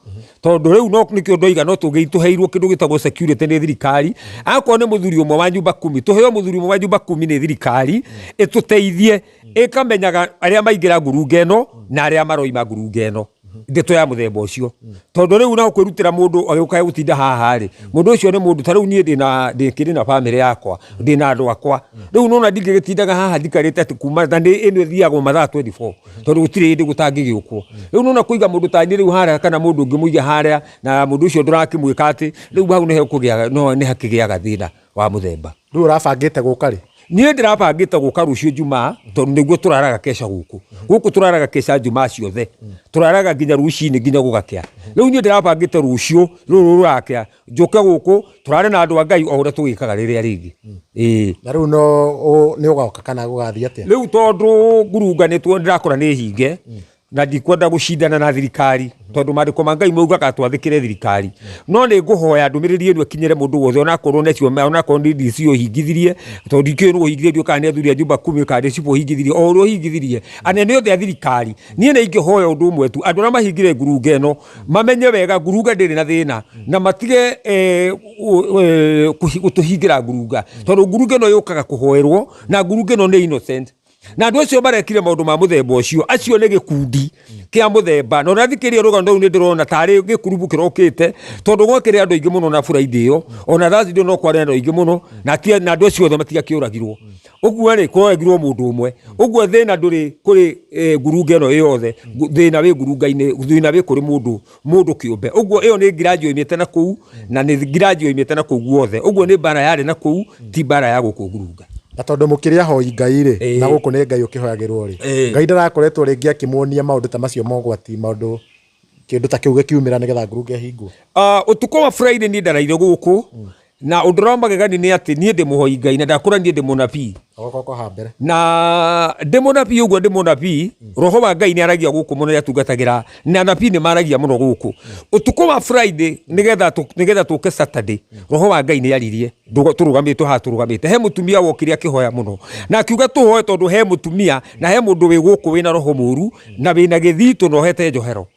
S3: tondũ rĩu no nĩkĩo ndoiga no tũheirwo kĩndũ gĩtagwo security nĩ thirikari akorwo nĩ mũthuri ũmwe wa nyumba kumi tũheo mũthuri ũmwe wa nyumba kumi nĩ thirikari ĩtũteithie ĩkamenyaga arĩa maingĩra ngurunga ĩno na arĩa maroima ngurunga ĩno ndeto ya mũthemba ũcio tondũ rĩu no kwĩrutĩra mũndũ agĩũka gũtinda haha rĩ mũndũ ũcio nĩ mũndũ ta rĩu niĩ ndĩna ndĩkĩrĩ na bamĩrĩ yakwa ndĩna andũ akwa rĩu nona ndingĩgĩtindaga haha njikarĩte atĩ kuma na nĩ ĩno ĩthiagwo mathaa 24 tondũ gũtirĩ hĩndĩ gũtangĩgĩũkwo rĩu nona kũiga mũndũ ta niĩ rĩu harĩa kana mũndũ ũngĩ mũige harĩa na mũndũ ũcio ndũrakĩmwĩka atĩ rĩu hau nĩho kũgĩaga no nĩ hakĩgĩaga thĩna wa mũthemba.
S5: Rĩu ũrabangĩte gũka rĩ?
S3: Niĩ ndĩrabangĩte gũka rũciũ Njumaa tondũ nĩguo tũraraga keca gũkũ. Gũkũ tũraraga keca Njumaa ciothe. Tũraraga nginya rũcinĩ nginya gũgakĩa. Rĩu niĩ ndĩrabangĩte rũciũ rũrũ rũrakĩa njũke gũkũ tũrare na andũ a Ngai o ũrĩa tũgĩkaga rĩrĩa rĩngĩ. Ĩĩ.
S5: Na rĩu no nĩ ũgoka kana gũgathiĩ atĩa?
S3: Rĩu tondũ ngurunga nĩ ndĩrakora nĩ hinge na ndikwenda gũcindana na thirikari tondũ maandĩko ma Ngai maugaga twathĩkĩre thirikari no nĩ ngũhoya ndũmĩrĩri ĩno ĩkinyĩre mũndũ wothe onakorwo necio onakorwo nĩ DC ũhingithirie tondũ ndikĩũĩ nũ ũhingithirie ndiũĩ kana nĩ athuri a nyumba kumi kana nĩ cibũ ũhingithirie o ũrĩa ũhingithirie anene othe a thirikari niĩ nĩ ingĩhoya ũndũ ũmwe tu andũ arĩa mahingire ngurunga ĩno mamenye wega ngurunga ndĩrĩ na thĩna na matige gũtũhingĩra ngurunga tondũ ngurunga ĩno yũkaga kũhoerwo na ngurunga ĩno nĩ innocent na andũ acio marekire maũndũ ma mũthemba ũcio acio nĩ gĩkundi kĩa mũthemba na ũrathikĩrĩria rũgano rũu nĩ ndĩrona tarĩ gĩkurubu kĩrokĩte tondũ gwakĩrĩ andũ aingĩ mũno na Friday ĩyo ona Thursday no kwarĩ andũ aingĩ mũno na na andũ acio othe matiakĩũragirwo ũguo rĩ kũroragirwo mũndũ ũmwe ũguo thĩna ndũrĩ kũrĩ ngurunga ĩno yothe thĩna wĩ ngurunga-inĩ thĩna wĩ kũrĩ mũndũ mũndũ kĩũmbe ũguo ĩyo nĩ ngiraji yoimĩte na kũu na nĩ ngiraji yoimĩte na kũu guothe ũguo nĩ mbara yarĩ na kũu ti mbara ya gũkũ ngurunga.
S5: Na tondũ mũkĩrĩ ahoi Ngai rĩ, na gũkũ nĩ Ngai ũkĩhoyagĩrwo rĩ, Ngai ndarakoretwo rĩngĩ akĩmuonia maũndũ ta macio mogwati, maũndũ kĩndũ ta kĩu gĩkiumĩra nĩgetha ngurunga ĩhingwo?
S3: Ũtukũ wa Friday niĩ ndaraire gũkũ Na ũndũ ũrĩa wa magegania nĩ atĩ niĩ ndĩ mũhoi Ngai na ndakũra niĩ ndĩ mũnabii.
S5: Ũgoka haha mbere.
S3: Na ndĩ mũnabii ũguo ndĩ mũnabii, roho wa Ngai nĩ aragia gũkũ mũno nĩ atungatagĩra na anabii nĩ maragia mũno gũkũ. Ũtukũ wa Friday nĩgetha nĩgetha tũke Saturday, roho wa Ngai nĩ aririe tũrũgamĩte haha tũrũgamĩte. He mũtumia wokire akĩhoya mũno na akiuga tũhoe tondũ he mũtumia na he mũndũ wĩ gũkũ wĩna roho mũru na wĩna gĩthitũ na ohete njohero.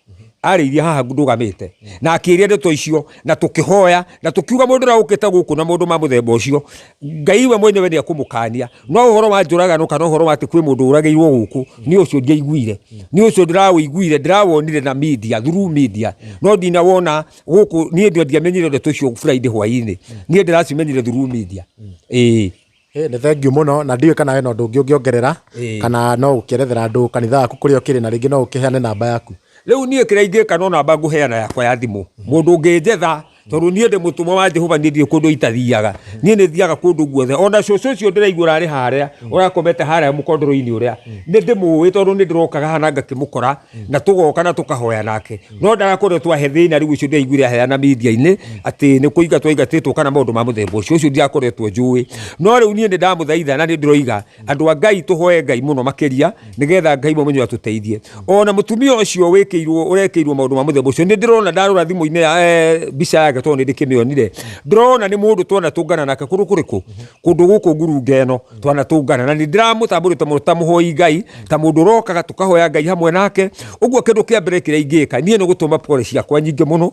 S3: Arĩirie haha ndũgamĩte na akĩria ndeto icio na tũkĩhoya na tũkiuga mũndũ ũrĩa ũkĩte gũkũ na mũndũ ma mũthemba ũcio Ngai we mwenyewe nĩ ekũmũkania no ũhoro wa njũragano kana ũhoro wa atĩ kwĩ mũndũ ũragĩirwo gũkũ nĩ ũcio ndiaiguire nĩ ũcio ndĩrawũiguire ndĩrawonire na media through media no ndinawona gũkũ niĩ ndiamenyire ndeto icio Friday hwainĩ niĩ ndĩracimenyire through media ĩĩ.
S5: Ĩ, nĩ thengiũ mũno na ndiũĩ kana hena ũndũ ũngĩ ũngĩongerera kana no ũkĩerethera andũ kanitha waku kũrĩa ũkĩrĩ na rĩngĩ no ũkĩheane namba yaku.
S3: Rĩu niĩ kĩrĩa ingĩka no namba ngũheana yakwa ya thimũ. Mũndũ ũngĩnjetha Tondũ niĩ ndĩ mũtũmwo wa Jehova, niĩ ndirĩ kũndũ itathiaga, niĩ nĩ thiaga kũndũ guothe. Ona cũcũ ũcio ndĩraigua ũrarĩ harĩa, ũrakomete harĩa mũkondoro-inĩ ũrĩa, nĩ ndĩmũĩ tondũ nĩ ndĩrokaga haha na ngakĩmũkora, na tũgoka na tũkahoya nake. No ndarakoretwo ahe thĩna rĩu ũcio ndĩraiguire aheana media-inĩ atĩ nĩ kũingatwo aingatĩtwo kana maũndũ ma mũthemba ũcio, ũcio ndirakoretwo njũĩ. No rĩu niĩ nĩ ndamũthaitha na nĩ ndĩroiga andũ a Ngai tũhoe Ngai mũno makĩria nĩgetha Ngai we mwenyewe atũteithie. Ona mũtumia ũcio wĩkĩirwo ũrekĩirwo maũndũ ma mũthemba ũcio nĩ ndĩrona ndarora thimũ-inĩ ya mbica yake tondũ nĩ ndĩkĩmĩonire, ndĩrona nĩ mũndũ twanatũngana nake kũndũ kũrĩkũ? Kũndũ gũkũ ngurunga ĩno twanatũngana, na nĩ ndĩramũtambũrĩte mũno ta mũhoi Ngai, ta mũndũ ũrokaga tũkahoya Ngai hamwe nake. Ũguo kĩndũ kĩa mbere kĩrĩa ingĩka niĩ nĩ gũtũma pole ciakwa nyingĩ mũno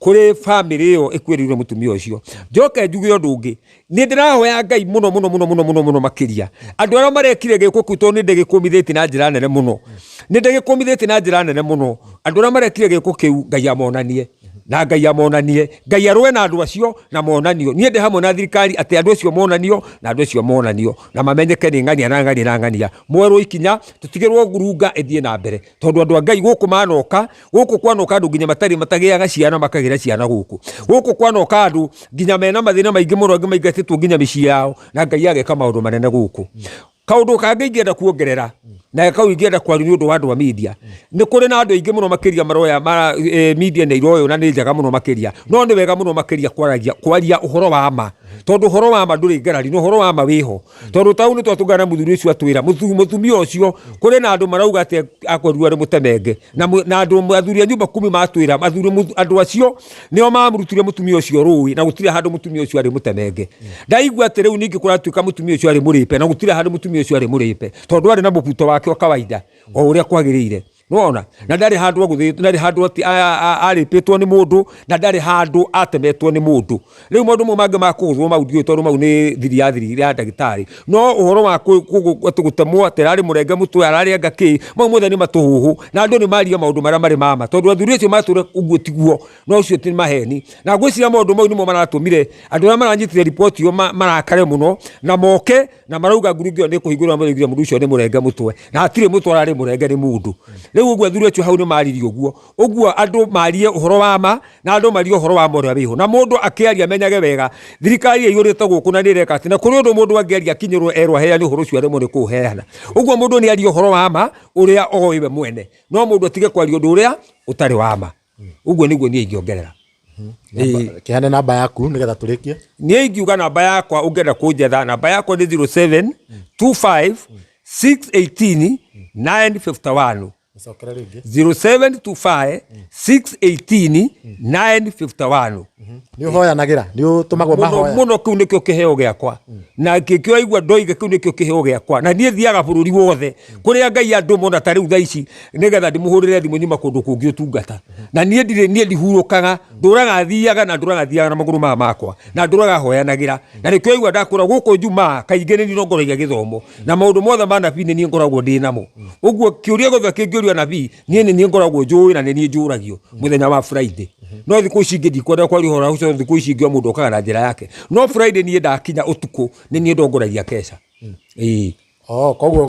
S3: kũrĩ bamĩrĩ ĩyo ĩkuĩrĩirwo nĩ mũtumia ũcio. Njoke njuge ũndũ ũngĩ, nĩ ndĩrahoya Ngai mũno mũno mũno mũno mũno mũno makĩria andũ arĩa marekire gĩko kĩu, tondũ nĩ ndĩgĩkũmithĩtie na njĩra nene mũno, nĩ ndĩgĩkũmithĩtie na njĩra nene mũno. Andũ arĩa marekire gĩko kĩu Ngai amonanie, na Ngai amonanie, Ngai arũe na andũ acio na monanio. Niĩ ndĩ hamwe na thirikari atĩ andũ acio monanio na andũ acio monanio na mamenyeke nĩ ng'ania na ng'ania na ng'ania, mwerwo ikinya tũtigĩrwo ngurunga ĩthiĩ na mbere, tondũ andũ a Ngai gũkũ manoka, gũkũ kwanoka andũ nginya matarĩ matagĩaga ciana makagĩra ciana gũkũ, gũkũ kwanoka andũ nginya mena mathĩna maingĩ mũno, angĩ maingatĩtwo nginya mĩciĩ yao, na Ngai ageka maũndũ manene gũkũ. Kaũndũ kangĩ ingĩenda kuongerera na kau ingĩenda kwaria nĩ ũndũ wa andũ a media, nĩ kũrĩ na andũ aingĩ mũno makĩria maroya media nĩ iroywo na nĩ njega mũno makĩria, no nĩ wega mũno makĩria kwaria ũhoro wa ma, tondũ ũhoro wa ma ndũrĩ ngarari na ũhoro wa ma wĩho. Tondũ ta rĩu nĩ twatũngana na mũthuri ũcio atwĩra, mũtumia ũcio kũrĩ na andũ marauga atĩ akorirwo arĩ mũtemenge, na andũ athuri a nyũmba kumi matwĩra, andũ acio nĩo mamũrutire mũtumia ũcio rũĩ, na gũtirĩ handũ mũtumia ũcio arĩ mũtemenge. Ndaigua atĩ rĩu ningĩ kũratuĩka mũtumia ũcio arĩ mũrĩpe, na gũtirĩ handũ mũtumia ũcio arĩ mũrĩpe, tondũ arĩ na mũbuto wake o kawaida o ũrĩa kwagĩrĩire. Nĩwona? Na ndarĩ handũ agũthĩtwo, ndarĩ handũ atĩ arĩpĩtwo nĩ mũndũ, na ndarĩ handũ atemetwo nĩ mũndũ. Rĩu maũndũ mau mangĩ ma kũgũthwo mau ndiũĩ tondũ mau nĩ thiri ya thiri ya ndagĩtarĩ. No ũhoro wa atĩ gũtemwo atĩ ararĩ mũrenge mũtwe, ararĩ anga kĩ, mau mothe nĩ matũhũhũ. Na andũ nĩ marie maũndũ marĩa marĩ ma ma. Tondũ athuri acio matũra ũguo tiguo, na ũcio ti maheni. Na ngwĩciria maũndũ mau nĩmo maratũmire andũ arĩa maranyitire riboti ĩyo marakare mũno na moke na marauga ngurunga ĩyo nĩ kũhingũrwo, maraugire mũndũ ũcio nĩ mũrenge mũtwe, na hatirĩ mũtwe ararĩ mũrenge nĩ mũndũ. Rĩu ũguo athuri acio hau nĩ maririe ũguo. Ũguo andũ marie ũhoro wa ma, na andũ marie ũhoro wa ma ũrĩa wĩho. Na mũndũ akĩaria amenyage wega thirikari ĩiyũrĩte gũkũ na nĩ ĩreka atĩ, na kũrĩ ũndũ mũndũ angĩaria akinyĩrwo erwo aheane ũhoro ũcio aremwo nĩ kũũheana. Ũguo mũndũ nĩ arie ũhoro wa ma ũrĩa oĩ we mwene, no mũndũ atige kwaria ũndũ ũrĩa ũtarĩ wa ma. Ũguo nĩguo niĩ ingĩongerera.
S5: Kĩheane namba yaku nĩgetha tũrĩkie.
S3: Niĩ ingiuga namba yakwa, ũngĩenda kũnjetha namba yakwa nĩ 07 25 618 951.
S5: Cokera rĩngĩ.
S3: 0725 618 951.
S5: Nĩ ũhoyanagĩra, nĩ ũtũmagwo
S3: Mũno
S5: mahoya?
S3: Mũno, kĩu nĩkĩo kĩheo gĩakwa, na kĩkĩo aigua ndoiga kĩu nĩkĩo kĩheo gĩakwa, na niĩ thiaga bũrũri wothe kũrĩa Ngai andũma, ona ta rĩu thaa ici nĩgetha ndĩmũhũrĩre thimũ nyuma kũndũ kũngĩ ũtungata, na niĩ ndirĩ, niĩ ndihurũkaga, ndũraga thiaga na ndũraga thiaga na magũrũ maya makwa, na ndũraga hoyanagĩra, na nĩkĩo aigua ndakũra gũkũ Njumaa kaingĩ nĩ niĩ ndongoragia gĩthomo na maũndũ mothe ma nabii nĩ niĩ ngoragwo ndĩ namo. Ũguo kĩũria gĩothe kĩngĩũrio nabii niĩ nĩ niĩ ngoragwo njũĩ na nĩ niĩ njũragio mũthenya wa Friday. No thikũ ici ingĩ ndikwenda kwaria ũhoro ũcio, thikũ ici ingĩ o mũndũ okaga na njĩra yake, no Friday niĩ ndakinya ũtukũ nĩ niĩ ndongoragia keca. Ĩĩ.
S5: Oh, koguo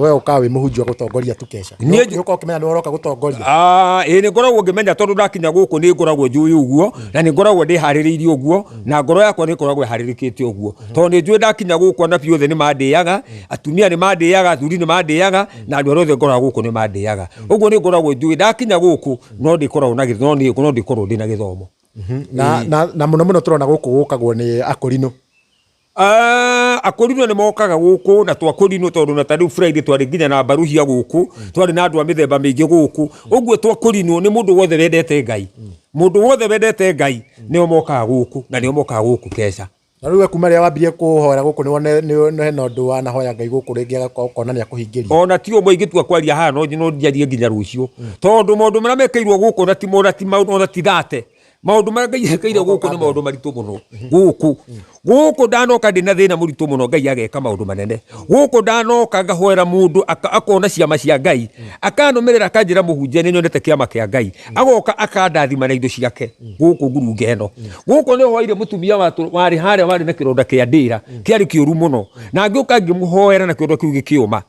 S5: we ũkaga wĩ mũhunjia gũtongoria tu keca.
S3: Niĩ
S5: Nĩ ũkoragwo ũkĩmenya nĩ ũroka gũtongoria.
S3: Ah, ĩĩ nĩ ngoragwo ngĩmenya tondũ ndakinya gũkũ nĩ ngoragwo njũĩ ũguo, na nĩ ngoragwo ndĩharĩrĩirie ũguo, na ngoro yakwa nĩ ĩkoragwo ĩharĩrĩkĩte ũguo, tondũ nĩ njũĩ ndakinya gũkũ anabii othe nĩ mandĩaga, atumia nĩ mandĩaga, athuri nĩ mandĩaga, na andũ arĩa othe ngoragwo gũkũ nĩ mandĩaga. Ũguo nĩ ngoragwo njũĩ ndakinya gũkũ no ndĩkoragwo na no nĩ no ndĩkorwo ndĩ na gĩthomo.
S5: Na mũno mũno tũrona gũkũ gũkagwo nĩ akũrinũ.
S3: Akũrinũ nĩ mokaga gũkũ na twakũrinũ, tondũ na ta rĩu Friday twarĩ nginya na mbaruhia gũkũ, twarĩ na andũ a mĩthemba mĩingĩ gũkũ. Ũguo twakũrinũ nĩ mũndũ wothe wendete Ngai, mũndũ wothe wendete Ngai nĩo mokaga gũkũ na nĩo mokaga gũkũ keca.
S5: Na rĩu we kuma rĩrĩa wambirie kũhoera gũkũ nĩ wone nĩ hena ũndũ wanahoya Ngai gũkũ rĩngĩ agakorwo ũkona nĩ akũhingĩria?
S3: Ona ti ũmwe ingĩtua kwaria haha no njarie nginya rũciũ, tondũ maũndũ marĩa mekĩirwo gũkũ ona ti ona ti ona ti thate. Maũndũ marĩa Ngai ekĩire gũkũ nĩ maũndũ maritũ mũno. Gũkũ ndanoka ndĩ na thĩna mũritũ mũno, Ngai ageka maũndũ manene. Gũkũ ndanoka ngahoera mũndũ akona ciama cia Ngai, akanũmĩrĩra akanjĩra mũhunjia nĩ nyonete kĩama kĩa Ngai, agoka akandathima na indo ciake gũkũ ngurunga ĩno. Gũkũ nĩ hoire mũtumia warĩ harĩa warĩ na kĩronda kĩa ndĩra kĩarĩ kĩũru mũno, na ngĩũka ngĩmũhoera na kĩronda kĩu gĩkĩũma.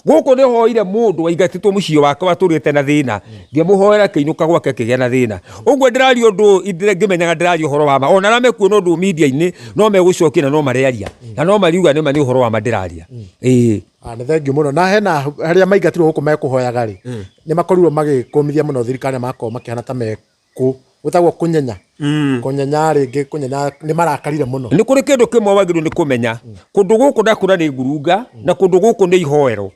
S3: Gũkũ nĩ hoire mũndũ waingatĩtwo mũciĩ wake watũrĩte na thĩna, ngĩmũhoera akĩinũka gwake akĩgĩa na thĩna. Ũguo ndĩraria ũndũ ũyũ Ngĩmenyaga ndĩraria ũhoro wa ma, ona arĩa mekuona ũndũ media-inĩ no megũcokia na no marearia na no mariuga nĩ ma nĩ ũhoro wa ma ndĩraria, ĩĩ.
S5: Ah, nĩ thengiũ mũno. Na hena harĩa maingatirwo gũkũ mekũhoyaga rĩ, nĩ makorirwo magĩkũmithia mũno thirikari na magakorwo makĩhana ta mekũ gwĩtagwo kũnyenya kũnyenya rĩngĩ kũnyenya, nĩ marakarire mũno.
S3: Nĩ kũrĩ kĩndũ kĩmwe wagĩrĩirwo nĩ kũmenya, kũndũ gũkũ ndakũra nĩ ngurunga na kũndũ gũkũ nĩ ihoero.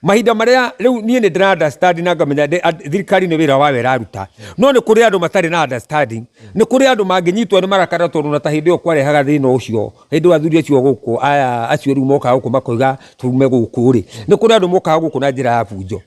S3: Mahinda marĩa rĩu niĩ nĩ ndĩra understand na ngamenya thirikari nĩ wĩra wayo ĩraruta, no nĩ kũrĩ andũ matarĩ na understanding, nĩ kũrĩ andũ mangĩnyitwo nĩ marakara, tondũ na ta hĩndĩ ĩyo kwarehaga thĩna ũcio, hĩndĩ ĩyo athuri acio gũkũ aya acio rĩu mokaga gũkũ makoiga tume gũkũ rĩ, nĩ kũrĩ andũ mokaga gũkũ na njĩra ya bunjo.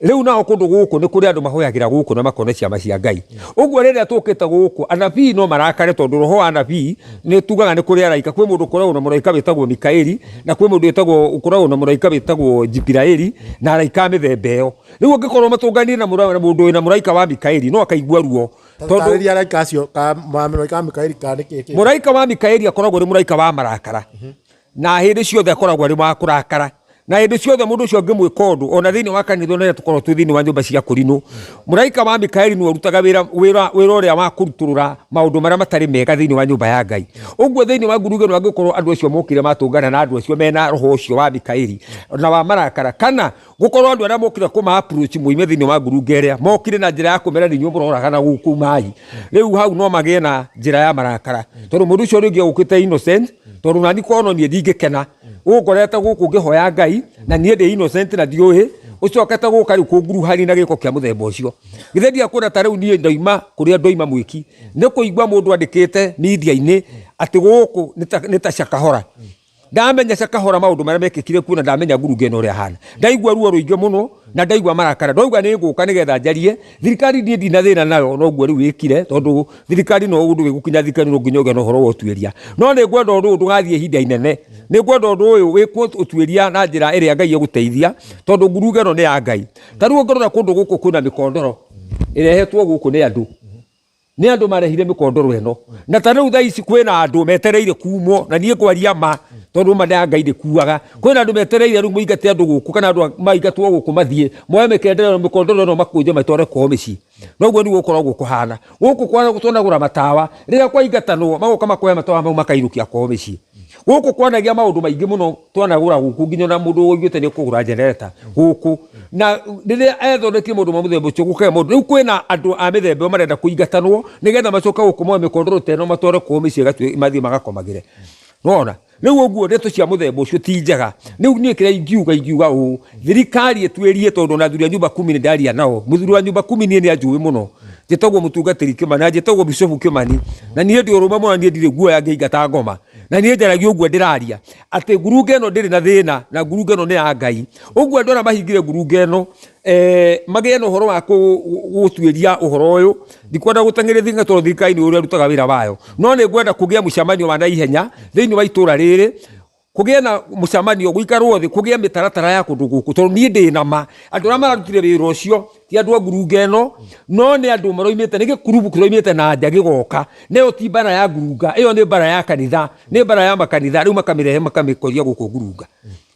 S3: Rĩu nao kũndũ gũkũ nĩ kũrĩ andũ mahoyagĩra gũkũ na makona ciama cia Ngai. Ũguo rĩrĩa tũkĩte gũkũ, anabii no marakare, tondũ roho wa anabii nĩ tugaga nĩ kũrĩ araika. Kwĩ mũndũ ũkoragwo na mũraika wĩtagwo Mikaeli, na kwĩ mũndũ wĩtagwo ũkoragwo na mũraika wĩtagwo Jibiraeli, na araika a mĩthemba ĩyo. Rĩu ũngĩkorwo matũnganire na mũndũ wĩna mũraika wa Mikaeli, no akaigua ruo. Tondũ
S5: Tarĩria araika acio ka mũraika wa Mikaeli ka nĩkĩ kĩ.
S3: Mũraika wa Mikaeli akoragwo arĩ mũraika wa marakara, na hĩndĩ ciothe akoragwo arĩ wa kũrakara, na hĩndĩ ciothe mũndũ ũcio angĩmwĩka ũndũ, ona thĩinĩ wa kanitha, ona rĩrĩa tũkoragwo twĩ thĩinĩ wa nyũmba cia kũrinũ, mũraika wa Mikaeli nĩwe ũrutaga wĩra ũrĩa wa kũrutũrũra maũndũ marĩa matarĩ mega thĩinĩ wa nyũmba ya Ngai. Ũguo thĩinĩ wa ngurunga ĩno, angĩkorwo andũ acio mokire matũngana na andũ acio mena roho ũcio wa Mikaeli na wa marakara, kana gũkorwo andũ arĩa mokire kũma approach moime thĩinĩ wa ngurunga ĩrĩa mokire na njĩra ya kũmera nĩ inyuĩ mũroragana gũkũ mai, rĩu hau no magĩe na njĩra ya marakara, tondũ mũndũ ũcio rĩngĩ egũkĩte innocent, tondũ nani korwo niĩ ndingĩkena ũngorete gũkũ ngĩhoya Ngai na niĩ ndĩ innocent na ndiũĩ, ũcokete gũka rĩu kũnguruhania na gĩko kĩa mũthemba ũcio. Githĩ ndiakuona ta rĩu niĩ ndoima kũrĩa ndoima mwĩki nĩ kũigua mũndũ andĩkĩte media-inĩ atĩ gũkũ nĩ ta Shakahora. Ndamenya Shakahora maũndũ marĩa mekĩkire kuo, na ndamenya ngurunga ĩno ũrĩa hana, ndaigua ruo rũingĩ mũno na ndaigua marakara, ndauga nĩ ngũka nĩgetha njarie thirikari. Niĩ ndina thĩna nayo noguo rĩu ĩkire, tondũ thirikari no ũndũ wĩgũkinya thirikari no nginya ũgĩe na ũhoro wa ũtuĩria, no nĩ ngwenda ũndũ ũyũ ndũgathiĩ ihinda inene. Nĩ ngwenda ũndũ ũyũ wĩkwo ũtuĩria na njĩra ĩrĩa Ngai egũteithia, tondũ ngurunga ĩno nĩ ya Ngai. Ta rĩu ũngĩrora kũndũ gũkũ kwĩna mĩkondoro ĩrehetwo gũkũ nĩ andũ marehire mĩkondoro ĩno, na ta rĩu thaa ici kwĩna andũ metereire kumwo, na niĩ ngwaria ma tondũ ma ya Ngai ndĩkuaga. Kwĩna andũ metereire rĩu mũingate andũ gũkũ, kana andũ maingatwo gũkũ mathiĩ moe mĩkendero mĩkondoro ĩno makũnje matware kwao mĩciĩ. Noguo nĩguo gũkoragwo kũhana gũkũ twanagũra matawa, rĩrĩa kwaingatanwo magoka makoya matawa mau makainũkia kwao mĩciĩ. Gũkũ kwanagia maũndũ maingĩ mũno twanagũra gũkũ, nginya ona mũndũ ũiguĩte nĩ kũgũra generator gũkũ, na rĩrĩa ethondekire maũndũ ma mũthemba ũcio gũkagĩa maũndũ. Rĩu kwĩna andũ a mĩthemba ĩyo marenda kũingatanwo nĩgetha macoke gũkũ moe mĩkondoro ta ĩno matware kwao mĩciĩ mathiĩ magakomagĩre. Nĩwona rĩu ũguo ndeto cia mũthemba ũcio ti njega. Rĩu niĩ kĩrĩa ingiuga ũũ, thirikari ĩtuĩrie, tondũ ona athuri a nyumba kumi nĩ ndaria nao. Mũthuri wa nyumba kumi niĩ nĩ anjũĩ mũno, njĩtagwo mũtungatĩri Kĩmani na njĩtagwo Bishofu Kĩmani, na niĩ ndĩ ũrũme mũno, niĩ ndirĩ guoya ngĩingata ngoma, na niĩ njaragia ũguo ndĩraria atĩ ngurunga ĩno ndĩrĩ na thĩna na ngurunga ĩno nĩ ya Ngai. Ũguo andũ arĩa mahingire ngurunga ĩno magĩe na ũhoro wa gũtuĩria ũhoro ũyũ. Ndikwenda gũteng'eria thirikari tondũ thirikari nĩ ũrĩa ĩrutaga wĩra wayo, no nĩ ngwenda kũgĩa mũcemanio wa naihenya thĩinĩ wa itũra rĩrĩ, kũgĩe na mũcemanio, gũikarwo thĩ, kũgĩe mĩtaratara ya kũndũ gũkũ, tondũ niĩ ndĩ na ma andũ arĩa mararutire wĩra ũcio ti andũ a ngurunga ĩno, no nĩ andũ maroimĩte, nĩ gĩkurubu kĩroimĩte na nja gĩgoka. Na ĩyo ti mbara ya ngurunga, ĩyo nĩ mbara ya kanitha, nĩ mbara ya makanitha, rĩu makamĩrehe makamĩkoria gũkũ ngurunga,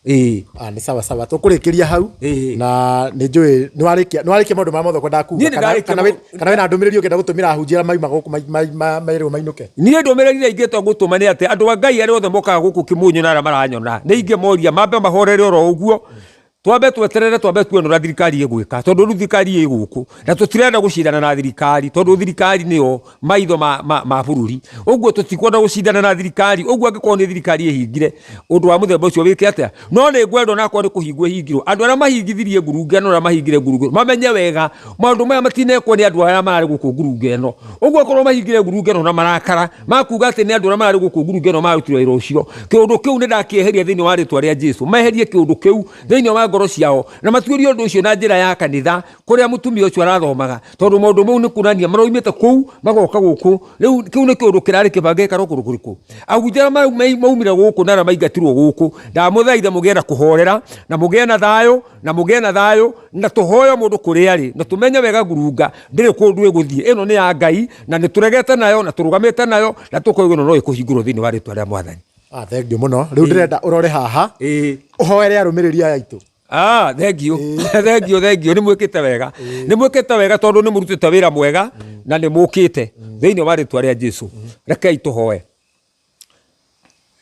S3: ĩĩ.
S5: Ah, nĩ sawa sawa, tũkũrĩkĩria hau. Na nĩ njũĩ nĩ warĩkia maũndũ marĩa mothe ũkwendaga kuga.
S3: Niĩ nĩ ndarĩkia.
S5: Kana wĩna ndũmĩrĩri ũngĩenda gũtũmĩra ahunjia arĩa mauma gũkũ merwo mainũke?
S3: Niĩ ndũmĩrĩri ĩrĩa ingĩtua gũtũma nĩ atĩ andũ a Ngai arĩa othe mokaga gũkũ Kĩmũnyũ na arĩa maranyona, nĩ ingĩmoria mambe mahorere oro ũguo, twambe tweterere, twambe tuone ũrĩa thirikari ĩgwĩka, tondũ rĩu thirikari ĩ gũkũ na tũtirenda gũcindana na thirikari, tondũ thirikari nĩyo maitho ma bũrũri. Ũguo tũtikwenda gũcindana na thirikari. Ũguo angĩkorwo nĩ thirikari ĩhingire ũndũ wa mũthemba ũcio wĩke atĩa, no nĩ ngwenda onakorwo nĩ kũhingwo ĩhingirwo, andũ arĩa mahingithirie ngurunga ĩno, arĩa mahingire ngurunga ĩno, mamenye wega maũndũ maya matinekwo nĩ andũ arĩa mararĩ gũkũ ngurunga ĩno. Ũguo akorwo mahingire ngurunga ĩno na marakara makuga atĩ nĩ andũ arĩa mararĩ gũkũ ngurunga ĩno marutire wĩra ũcio, kĩũndũ kĩu nĩ ndakĩeheria thĩinĩ wa rĩtwa rĩa Jesu. Meherie kĩũndũ kĩu thĩinĩ wa ngoro ciao na matuĩrie ũndũ ũcio na njĩra ya kanitha kũrĩa mũtumia ũcio arathomaga, tondũ maũndũ mau nĩ kuonania maroimĩte kũu magoka gũkũ. Rĩu kĩu nĩ kĩũndũ kĩrarĩ kĩbange gĩkarwo kũndũ kũrĩkũ. Ahunjia arĩa maumire gũkũ na arĩa maingatirwo gũkũ, ndamũthaitha mũgĩe na kũhorera na mũgĩe na thayũ na mũgĩe na thayũ, na tũhoe o mũndũ kũrĩa arĩ, na tũmenye wega ngurunga ndĩrĩ kũndũ ĩgũthiĩ. Ĩno nĩ ya Ngai na nĩ tũregete nayo na tũrũgamĩte nayo na tũkoiga ĩno no ĩkũhingũrwo thĩinĩ wa rĩtwa rĩa Mwathani.
S5: Ah, thank you mũno. Rĩu ndĩrenda ũrore haha, ũhoere arũmĩrĩri aya aitũ.
S3: Ah, thank you thank you thank you, nä mwä kä te wega, nä mwä kä te wega, tondå nä må rutä te wä ra mwega na nä må kä te thä inä wa rä twa rä a Jesu. Rekei tå hoe.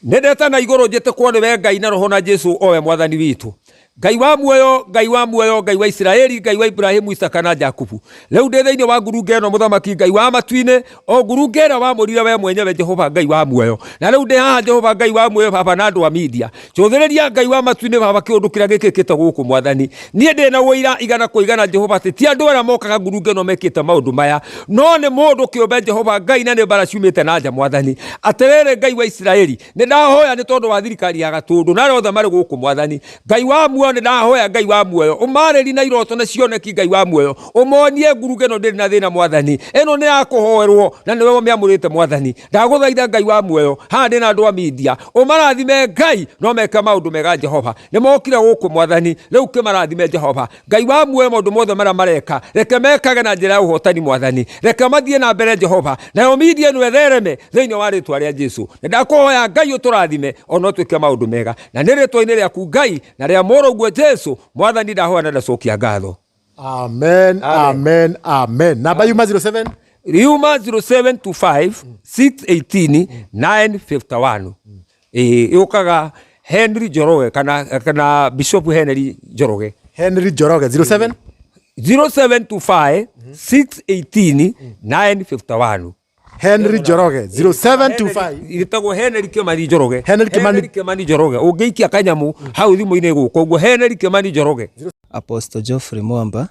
S3: Nä ndetana igå rå njä te kwo nä we Ngai na roho na Jesu owe mwathani witå, Ngai wa muoyo, Ngai wa muoyo, Ngai wa Isiraeli, Ngai wa Ibrahimu, Isaka na Jakubu. Rĩu ndĩ thĩinĩ wa ngurunga ĩno, mũthamaki Ngai wa matu-inĩ, o ngurunga ĩrĩa wamũrire we mwenyewe, Jehova Ngai wa muoyo. Na rĩu ndĩ haha, Jehova Ngai wa muoyo, baba na andũ a media. Cũthĩrĩria, Ngai wa matu-inĩ, baba, kĩũndũ kĩrĩa gĩkĩkĩte gũkũ, mwathani. Niĩ ndĩ na ũira igana kwa igana, Jehova, atĩ ti andũ arĩa mokaga ngurunga ĩno mekĩte maũndũ maya, no nĩ mũndũ kĩũmbe, Jehova Ngai, na nĩ mbara ciumĩte na nja, mwathani. Atĩrĩrĩ, Ngai wa Isiraeli, nĩ ndahoya nĩ tondũ wa thirikari ya Gatũndũ na arĩa othe marĩ gũkũ, mwathani Ngai wa muoyo. Nĩ ndahoya, Ngai wa muoyo, ũmarĩri na iroto na cioneki, Ngai wa muoyo, ũmonie ngurunga ĩno ndĩrĩ na thĩna, mwathani. Ĩno nĩ ya kũhoerwo na nĩwe ũmĩamũrĩte, mwathani. Ndagũthaitha, Ngai wa muoyo, haha ndĩ na andũ a media, ũmarathime, Ngai, no meke maũndũ mega. Jehova, nĩ mokire gũkũ, mwathani, rĩu kĩmarathime, Jehova Ngai wa muoyo. Maũndũ mothe marĩa mareka, reke mekage na njĩra ya ũhotani, mwathani. Reke mathiĩ na mbere, Jehova, nayo media ĩno ĩthereme thĩinĩ wa rĩtwa rĩa Jesu. Nĩ ndakũhoya, Ngai, ũtũrathime ona ũtuĩke maũndũ mega, na nĩ rĩtwa-inĩ rĩaku, Ngai, na rĩa mũrũguo Jesu, mwathani, ndahoya na ndacokia ngatho.
S5: Amen, amen, amen. Namba yuma 07
S3: Riuma 0725 618 951. Ĩĩ, yũkaga Henry Njoroge kana Bishop Henry Njoroge.
S5: Henry Njoroge, 07
S3: 0725 618 951.
S5: Henry Njoroge, 0725.
S3: Ĩtagwo Henry Kimani Njoroge.
S5: Henry Kimani.
S3: Henry Kimani Njoroge, ũngĩikia kanyamũ hau thimũ-inĩ gũkũ ũguo, Henry Kimani Njoroge.
S8: Apostle Geoffrey Mwamba,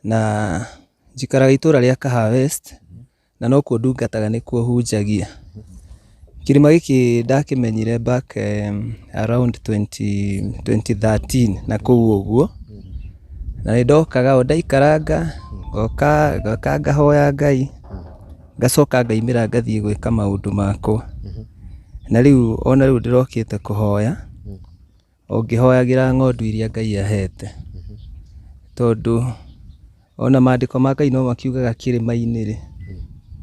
S8: na njikaraga itũra rĩa Kahawa West, na nokuo ndungataga, nĩkuo hunjagia. Kĩrĩma gĩkĩ ndakĩmenyire back around 20, 2013 na kũu ũguo, na nĩ ndokaga o ndaikaranga, ngoka ngoka ngahoya Ngai, ngacoka ngaimĩra ngathiĩ gwĩka maũndũ makwa. Na rĩu ona rĩu ndĩrokĩte kũhoya, o ngĩhoyagĩra ng'ondu iria Ngai ahete, tondũ ona maandĩko ma Ngai no makiugaga kĩrĩma-inĩ rĩ,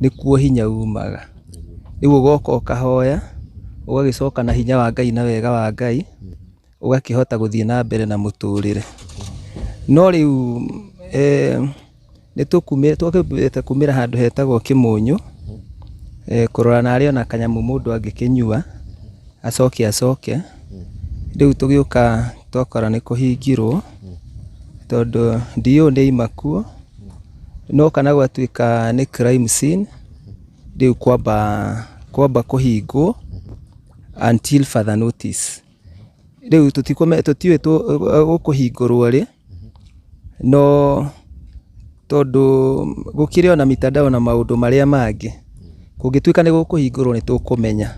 S8: nĩkuo hinya umaga. Rĩu ũgoka ũkahoya, ũgagĩcoka na hinya wa Ngai na wega wa Ngai, ũgakĩhota gũthiĩ na mbere na mũtũrĩre. No rĩu nĩ twakĩambĩte kumĩra handũ hetagwo Kĩmũnyũ, kũrora narĩ ona kanyamũ mũndũ angĩkĩnyua acoke acoke. Rĩu tũgĩũka twakora nĩ kũhingirwo, tondũ ndiũĩ nĩ ima kuo, no kana gwatuĩka nĩ crime scene, rĩu kwamba kũhingwo until further notice. Rĩu tũtiũĩ gũkũhingũrwo rĩ, no tondũ gũkĩrĩ ona mitandao na maũndũ marĩa mangĩ, kũngĩtuĩka nĩ gũkũhingũrwo nĩ tũkũmenya.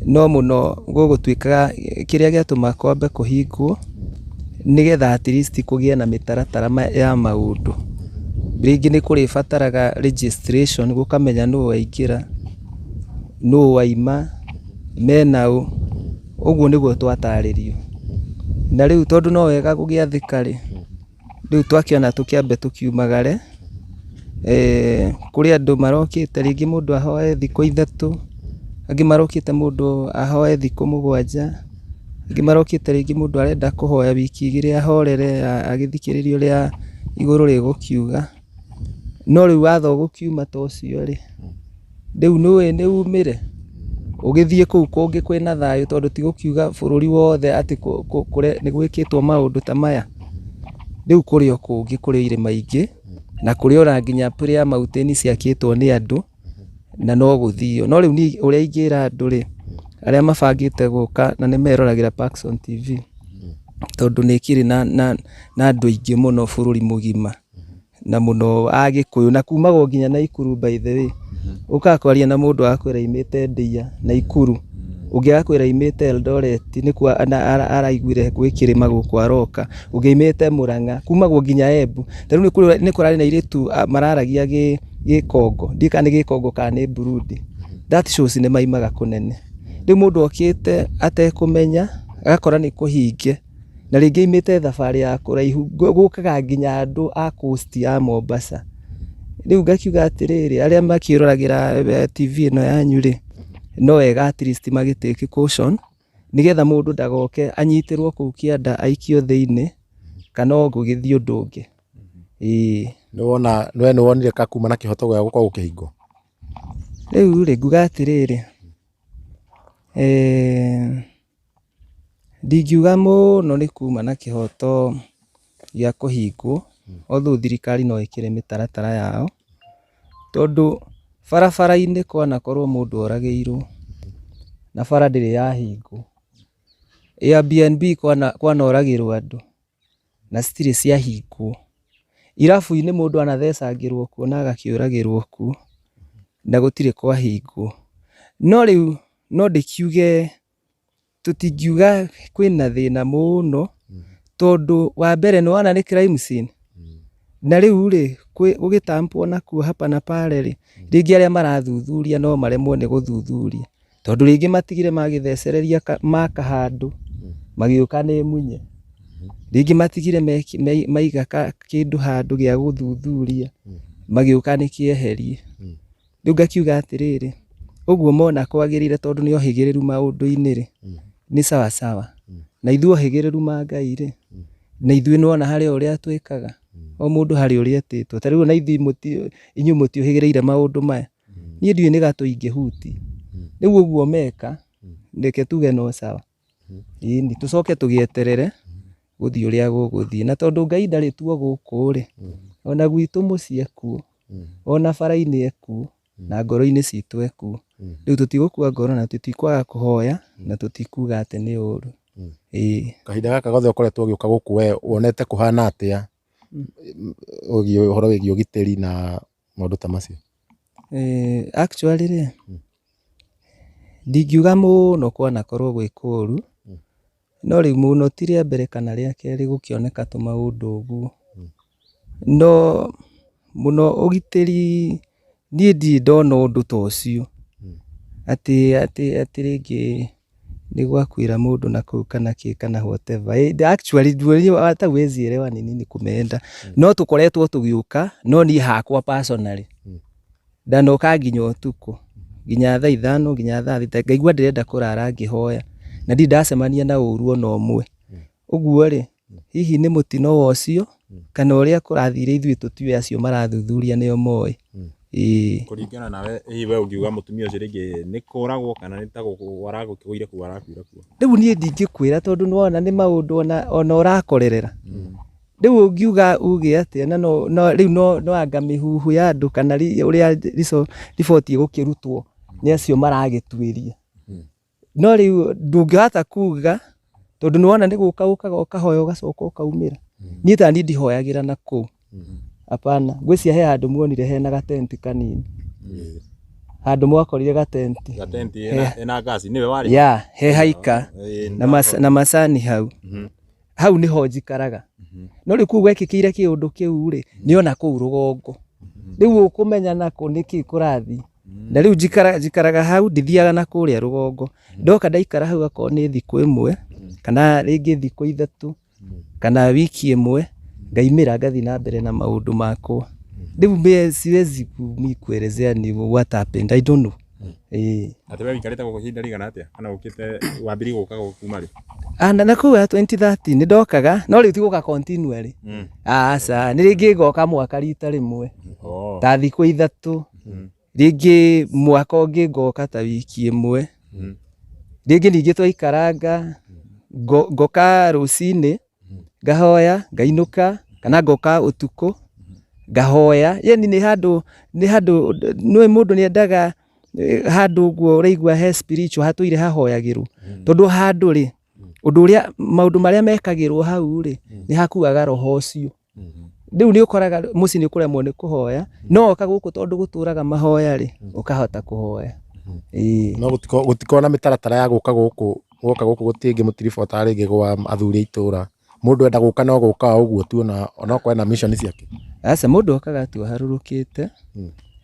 S8: No mũno gũgũtuĩka kĩrĩa gĩatũma kwambe kũhingwo nĩgetha at least kũgĩe na mĩtaratara ya maũndũ. Rĩngĩ nĩ kũrĩbataraga registration, gũkamenya nũ waingĩra, nũ waima, mena ũ, ũguo nĩguo twatarĩrio. Na rĩu tondũ no wega gũgĩathĩka rĩ, rĩu twakĩona tũkĩambe tũkiumagare. Kũrĩ andũ marokĩte rĩngĩ mũndũ ahoe thikũ 3, angĩ marokĩte mũndũ ahoe thikũ 7, angĩ marokĩte rĩngĩ mũndũ arenda kũhoya wiki 2 ahorere agĩthikĩrĩria ũrĩa igũrũ rĩgũkiuga. No rĩu watho ũgũkiuma ta ũcio rĩ, rĩu nĩũĩ nĩ umĩre ũgĩthiĩ kũu kũngĩ kwĩna thayũ, tondũ ti gũkiuga bũrũri wothe atĩ nĩ gwĩkĩtwo maũndũ ta maya. Rĩu kũrĩ o kũngĩ, kũrĩ irĩma ingĩ, na kũrĩ ona nginya prayer mountain ciakĩtwo nĩ andũ, na no gũthio. No rĩu niĩ ũrĩa ingĩra andũ rĩ, arĩa mabangĩte gũka na nĩ meroragĩra Paxson TV, tondũ nĩ ĩkĩrĩ na andũ aingĩ mũno bũrũri mũgima, na mũno Agĩkũyũ, na kumagwo nginya Naikuru, by the way. Ũkaga kwaria na mũndũ agakwĩra aimĩte Ndia, Naikuru, ũngĩ agakwĩra aimĩte Eldoret, nĩkuo araiguire gwĩ kĩrĩma gũkũ aroka, ũngĩ aimĩte Mũrang'a, kumagwo nginya Embu. Ta rĩu nĩ kũrarĩ na airĩtu mararagia Gĩkongo, ndiũĩ kana nĩ Gĩkongo kana nĩ Burundi. That shows nĩ maimaga kũnene. Rĩu mũndũ okĩte atekũmenya, agakora nĩ kũhinge, na rĩngĩ aimĩte thabarĩ ya kũraihu, gũkaga nginya andũ a coast ya Mombasa. Rĩu ngakiuga atĩrĩrĩ, arĩa makĩroragĩra TV ĩno yanyu rĩ, no wega at least magĩ take caution. Nĩgetha mũndũ ndagoke anyitĩrwo kũu kĩanda aikio thĩinĩ kana o gũgĩthiĩ ũndũ ũngĩ. Ĩĩ.
S5: Nĩwona, we nĩwonire ka kuma na kĩhoto gĩa gũkorwo gũkĩhingwo?
S8: Rĩu rĩ, nguga atĩrĩrĩ, ndingiuga mũno nĩ kuma na kĩhoto gĩa kũhingwo, although thirikari no ĩkĩre mĩtaratara yao, tondũ barabara-inĩ kwanakorwo mũndũ oragĩirwo na bara ndĩrĩ yahingwo. Airbnb kwanoragĩrwo andũ na citirĩ ciahingwo. Irabu-inĩ mũndũ anathecangĩrwo kuo na agakĩũragĩrwo kuo na gũtirĩ kwahingwo. No rĩu no ndĩkiuge tũtingiuga kwĩna thĩna mũno tondũ wa mbere nĩ wona nĩ crime scene na rĩu rĩ gũgĩtampwo nakuo hapa na pale rĩ rĩngĩ arĩa marathuthuria no maremwo nĩ gũthuthuria tondũ rĩngĩ matigire magĩthecereria maka handũ magĩũka nĩ munye rĩngĩ matigire maiga kĩndũ handũ gĩa gũthuthuria magĩũka nĩ kĩeherie. Rĩu ngakiuga atĩrĩrĩ, ũguo mona kwagĩrĩire tondũ nĩ ohĩgĩrĩru maũndũ-inĩ rĩ, nĩ sawa sawa. Na ithuĩ ohĩgĩrĩru ma Ngai rĩ, na ithuĩ nĩwona harĩ o ũrĩa twĩkaga, o mũndũ harĩ ũrĩa etĩtwo. Ta rĩu ona ithuĩ inyuĩ mũtiũhĩgĩrĩire maũndũ maya, niĩ ndiũĩ nĩ gatũ ingĩhutia. Rĩu ũguo meka, reke tuge no sawa. Ĩni, tũcoke tũgĩeterere gũthiĩ ũrĩa gũgũthiĩ. Na tondũ Ngai ndarĩ tuo gũkũ rĩ, ona gwitũ mũciĩ ekuo, ona bara-inĩ ekuo, na ngoro-inĩ citũ ekuo. Rĩu tũtigũkua ngoro na tũtikwaga kũhoya na tũtikuga atĩ nĩ ũru. Ĩĩ.
S5: Kahinda gaka gothe ũkoretwo ũgĩũka gũkũ we wonete kũhana atĩa wĩgiĩ ũhoro wĩgiĩ ũgitĩri na maũndũ ta macio?
S8: Actually rĩ, ndingiuga mũno kwanakorwo gwĩ kũru, no rĩu mũno ti rĩa mbere kana rĩa kerĩ gũkĩoneka tũmaũndũ ũguo. No mũno ũgitĩri niĩ ndirĩ ndona ũndũ ta ũcio, atĩ atĩ atĩ rĩngĩ nĩ gwakuĩra mũndũ na kũu kana kĩ kana whatever. Actually hata huwezi elewa ni nini kumeenda. No tũkoretwo tũgĩũka, no niĩ hakwa personally, ndanoka nginya ũtukũ, nginya thaa ithano, nginya thaa thita, ngaigua ndĩrenda kũrara ngĩhoya, na ndirĩ ndacemania na ũru ona ũmwe. Ũguo rĩ, hihi nĩ mũtino wa ũcio kana ũrĩa kũrathire ithuĩ tũtiũĩ acio marathuthuria nĩo moĩ. Ĩĩ.
S7: Kũringana nawe hihi we ũngiuga mũtumia ũcio rĩngĩ nĩ kũragwo kana nĩ ta aragũkĩgũire kũu arakuire kuo?
S8: Rĩu niĩ ndingĩkwĩra tondũ nĩ wona nĩ maũndũ ona ũrakorerera. Rĩu ũngiuga uge atĩa na no rĩu no anga mĩhuhu ya andũ kana ũrĩa riboti ĩgũkĩrutwo nĩ acio maragĩtuĩria. No rĩu ndũngĩhota kuga tondũ nĩ wona nĩ gũka ũkaga ũkahoya ũgacoka ũkaumĩra. Niĩ ta niĩ ndihoyagĩra na kũu, hapana. Ngwĩciria he handũ muonire hena gatenti kanini, handũ mwakorire gatenti.
S7: Gatenti ĩna ngaci nĩwe warĩ?
S8: Yeah, he haika na macani hau. Hau nĩho njikaraga. No rĩu kũu gwekĩkĩire kĩũndũ kĩu rĩ, nĩ ona kũu rũgongo. Rĩu ũkũmenya nakũ nĩkĩ kũrathiĩ. Na rĩu njikaraga hau ndithiaga na kũrĩa rũgongo. Ndoka ndaikara hau akorwo nĩ thikũ ĩmwe kana rĩngĩ thikũ ithatũ kana wiki ĩmwe, ngaimĩra ngathiĩ na mbere na maũndũ makwa. Rĩu siwezi kuelezea ni what happened, I don't know. Ĩĩ.
S7: Atĩ we ũikarĩte gũkũ ihinda rĩigana atĩa? Kana ũkĩte wambirie gũka gũkũ kuma rĩ?
S8: Ah, na kũu ya 2013 nĩ ndokaga no rĩu ti gũka continually. Aca, nĩ rĩngĩ ngoka mwaka rita rĩmwe. Ta thikũ ithatũ. Rĩngĩ mwaka ũngĩ ngoka ta wiki ĩmwe. Rĩngĩ ningĩ twaikaranga ngoka rũcinĩ ngahoya ngainũka kana ngoka ũtukũ ngahoya. Yani nĩ handũ, nĩ handũ, nĩũĩ mũndũ nĩ endaga handũ ũguo ũraigua he spiritual hatũire hahoyagĩrwo. Tondũ handũ rĩ, ũndũ ũrĩa, maũndũ marĩa mekagĩrwo hau rĩ, nĩ hakuaga roho ũcio. Rĩu nĩ ũkoraga mũciĩ nĩ ũkũremwo nĩ kũhoya, no woka gũkũ tondũ gũtũraga mahoya rĩ, ũkahota kũhoya. Ĩĩ.
S5: No gũtikoragwo na mĩtaratara ya gũka gũkũ, gwoka gũkũ gũtingĩ mũtiribotaga rĩngĩ gwa athuri a itũra. Mũndũ enda gũka no gũka o ũguo tu onokorwo ena mission ciake.
S8: Aca mũndũ okaga tu aharũrũkĩte,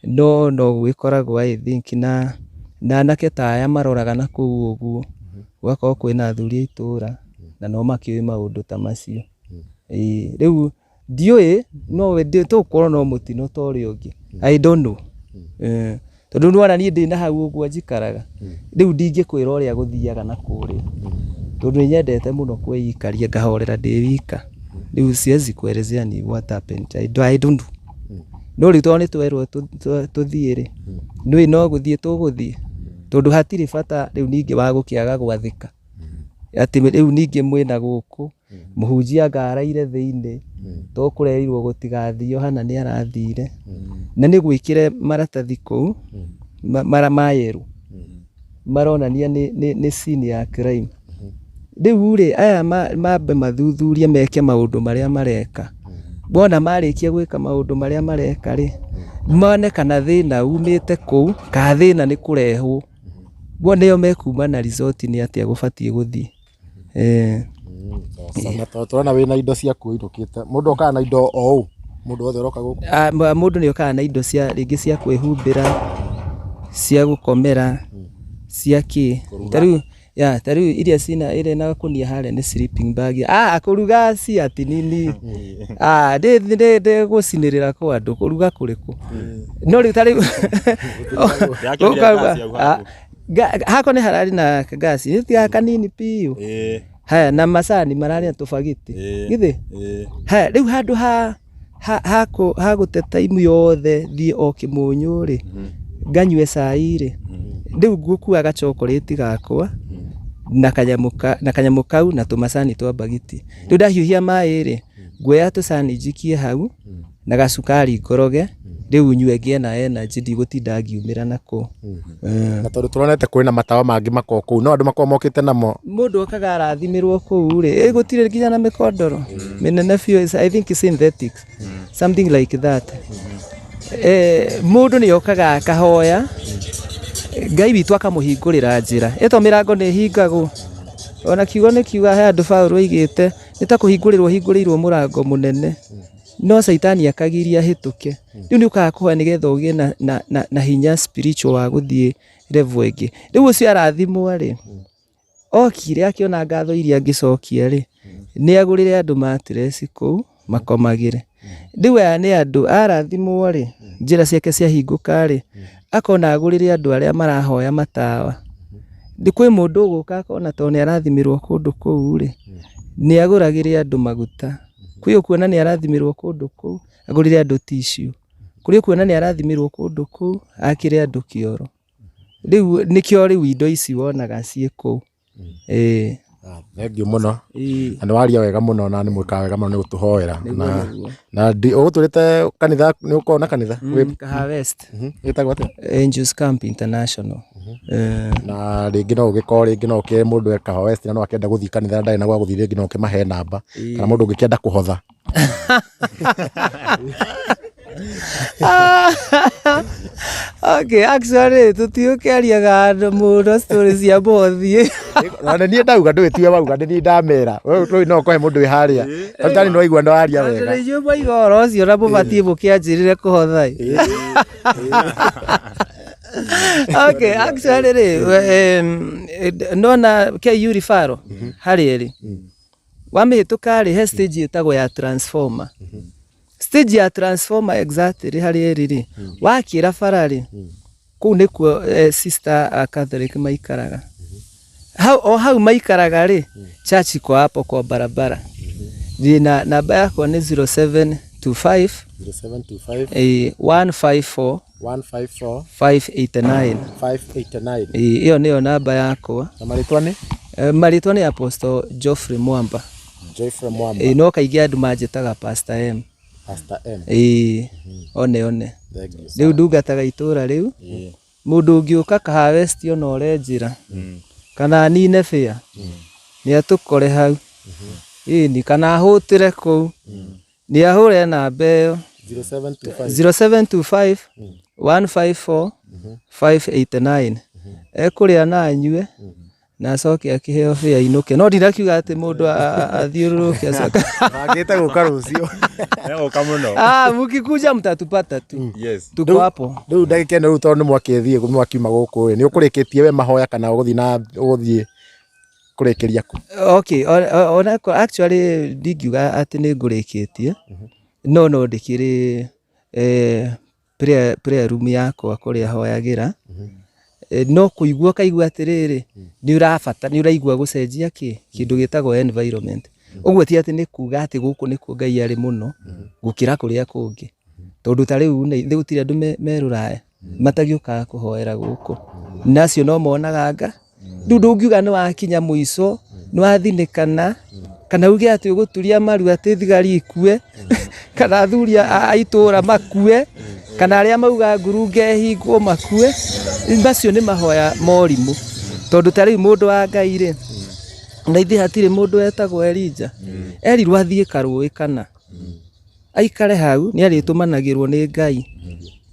S8: no no gũgĩkoragwo I think na anake ta aya maroraga na kũu ũguo, gũgakorwo kwĩna athuri a itũra na no makĩũĩ maũndũ ta macio. Ĩĩ rĩu ndiũĩ no tũgũkorwo no mũtino ta ũrĩa ũngĩ, I don't know. Tondũ nĩ wona niĩ ndĩna hau ũguo njikaraga, rĩu ndingĩkwĩra ũrĩa gũthiaga na kũrĩa. Tondũ nĩ nyendete mũno kwĩikaria ngahorera ndĩ wika. Rĩu siwezi kuelezea ni what happened. I don't know. No rĩu tondũ nĩ twerwo tũthiĩ rĩ, nĩũĩ no gũthiĩ tũgũthiĩ. Tondũ hatirĩ bata rĩu ningĩ wa gũkĩaga gwathĩka. Atĩ rĩu ningĩ mwĩna gũkũ, mũhunjia anga araire thĩinĩ, to kũrerirwo gũtigathio hana nĩ arathire. Na nĩ gwĩkĩre maratathi kũu, mara ma yellow, maronania nĩ scene ya crime. Rĩu rĩ, aya mambe mathuthurie meke maũndũ marĩa mareka. Wona marĩkia gwĩka maũndũ marĩa mareka rĩ, mone kana thĩna umĩte kũu, kana thĩna nĩ kũrehwo. Bo nĩo mekuma na result nĩ atĩa gũbatiĩ gũthiĩ.
S5: Na tondũ tũrona wĩna indo ciaku ũinũkĩte, mũndũ okaga na indo o ũũ, mũndũ wothe ũroka gũkũ?
S8: Mũndũ nĩ okaga na indo cia rĩngĩ cia kwĩhumbĩra, cia gũkomera, cia kĩ. Ta rĩu ya ta rĩu iria cina ĩrĩa ĩna gakũnia harĩa nĩ sleeping bag. Ah, kũruga si ati nini. Ah, ndĩ gũcinĩrĩra kwa andũ, kũruga kũrĩkũ? No rĩu ta rĩu
S7: Ndĩrakĩonire ngasi hau haku.
S8: Hako nĩ hararĩ na ngasi, nĩ tiga kanini piũ. Haya, na macani mararĩ na tũbagiti. Githĩ? Haya, rĩu handũ ha gũte time yothe thiĩ o kĩmũnyũ rĩ, nganyue cai rĩ, rĩu ngũkua gachokorĩti gakwa na kanyamũ kau na tũmacani twa mbagiti. Rĩu ndahiũhia maĩ rĩ, nguoya tũcani njikie hau na gacukari ngoroge, rĩu nyue ngĩe na energy ndigũtinda ngiumĩra nakũu.
S5: Na tondũ tũronete kwĩna matawa mangĩ makoragwo kũu, no andũ makoragwo mokĩte namo.
S8: Mũndũ okaga arathimĩrwo kũu rĩ, ĩ gũtirĩ nginya na mĩkondoro mĩnene biũ, I think synthetics, something like that. Mũndũ nĩ okaga akahoya, Ngai witũ akamũhingũrĩra njĩra. Ĩto mĩrango nĩ ĩhingagwo. Ona kiugo nĩ kiuga he handũ Paũlũ oigĩte, nĩ ta kũhingũrĩrwo ũhingũrĩirwo mũrango mũnene, no caitani akagiria hĩtũke. Rĩu nĩ ũkaga kũhoya nĩgetha ũgĩe na hinya spiritual wa gũthiĩ level ĩngĩ. Rĩu ũcio arathimwo rĩ, okire akĩona ngatho iria angĩcokia rĩ, nĩ agũrĩre andũ mattress kũu makomagĩre. Rĩu aya nĩ andũ arathimwo rĩ, njĩra ciake ciahingũka rĩ, akona agũrĩre andũ arĩa marahoya matawa. Kwĩ mũndũ ũgũka akona tondũ nĩ arathimĩrwo kũndũ kũu rĩ, nĩ agũragĩre andũ maguta. Kwĩ ũkuona nĩ arathimĩrwo kũndũ kũu, agũrĩre andũ tissue. Kũrĩ ũkuona nĩ arathimĩrwo kũndũ kũu, akĩre andũ kĩoro. Rĩu nĩkĩo rĩu indo ici wonaga ciĩ kũu. Ĩĩ.
S5: Thengiũ mũno. Na nĩ waria wega mũno na nĩ mwĩkaga wega mũno nĩ gũtũhoera. Na ũgũtwĩrĩte kanitha nĩ ũkoragwo na kanitha?
S8: Kahawa West.
S5: Wĩtagwo atĩa?
S8: Angels Camp International.
S5: Na rĩngĩ no ũgĩkorwo rĩngĩ no ũkĩre mũndũ e Kahawa West na no akĩenda gũthiĩ kanitha na ndarĩ na gwa gũthiĩ rĩngĩ no ũkĩmahe namba kana mũndũ ũngĩkĩenda kũhotha.
S8: Okay, actually tũtiũkĩariaga andũ mũno story cia mũhothi.
S5: Na nĩ niĩ ndauga ndũĩ tiwe wauga nĩ niĩ ndamera. Wewe ndũĩ no ũkohe mũndũ wĩ harĩa. Ndagĩtarĩ nĩ waigua nĩ waria
S8: Tondũ
S5: wega.
S8: nĩ inyuĩ mwaiga ũhoro ũcio na mũbatiĩ mũkĩanjĩrĩre kũhotha ĩ. Okay, actually rĩ, nona KU referral harĩa ĩrĩ. Wamĩhĩtũka rĩ, he stage ĩtagwo ya transformer. Stage ya transformer exactly harĩa ĩrĩ rĩ, wakĩra bara rĩ, kũu nĩkuo sister a Catholic maikaraga. Hau, o hau maikaraga rĩ, church iko hapo kwa barabara. Ndĩ na namba yakwa nĩ 0725
S5: 0725
S8: 154
S5: 154
S8: 589.
S5: 589.
S8: Ĩyo nĩyo namba yakwa.
S5: Na marĩtwa nĩ?
S8: Marĩtwa nĩ Apostle Geoffrey Mwamba.
S5: Geoffrey Mwamba.
S8: No kaingĩ andũ manjĩtaga Pastor M.
S5: Pastor M.
S8: Ĩĩ, one one. Rĩu ndungataga itũra rĩu. Mũndũ ũngĩũka Kahawa West ona ore njĩra kana anine bĩa nĩ atũkore hau. Ĩni kana ahũtĩre kũu. Nĩ ahũre namba ĩyo
S5: 0725
S8: 0725 154 589 ekũrĩa na anyue na acoke akĩheo bĩa ainũke no ndirakiuga atĩ mũndũ athiũrũrũke acoke
S5: Bangĩte gũka rũciũ.
S7: Egũka mũno.
S8: Ah, mkikuja mtatupata tu.
S7: Yes.
S8: Tuko hapo.
S5: Rĩu ndagĩka ĩno rĩu tondũ nĩ mwakĩthiĩ mwakiuma gũkũ ĩ nĩ ũkũrĩkĩtie we mahoya kana ũgũthiĩ na ũgũthiĩ kũrĩkĩria kũ?
S8: Okay, ona actually ndingiuga atĩ nĩ ngũrĩkĩtie no no ndĩkĩrĩ prayer room yakwa kũrĩa hoyagĩra. No kũigua ũkaigua atĩrĩrĩ, nĩ ũrabata, nĩ ũraigua gũcenjia kĩ, kĩndũ gĩtagwo environment. Ũguo ti atĩ nĩ kuga atĩ gũkũ nĩkuo Ngai arĩ mũno gũkĩra kũrĩa kũngĩ. Tondũ ta rĩu nĩ gũtirĩ andũ me rũraya matagĩũkaga kũhoera gũkũ. Na acio no monaga nga. Rĩu ndũngiuga nĩ wakinya mũico, nĩ wathinĩkana, kana uge atĩ ũgũturia maru atĩ thigari ikue, kana athuri a itũra makue, kana arĩa mauga ngurunga ĩhingwo makue, macio nĩ mahoya morimũ. Tondũ ta rĩu mũndũ wa Ngai rĩ, na ithuĩ hatirĩ mũndũ wetagwo Elija, erirwo athiĩ karũĩ kana aikare hau nĩ arĩtũmanagĩrwo nĩ Ngai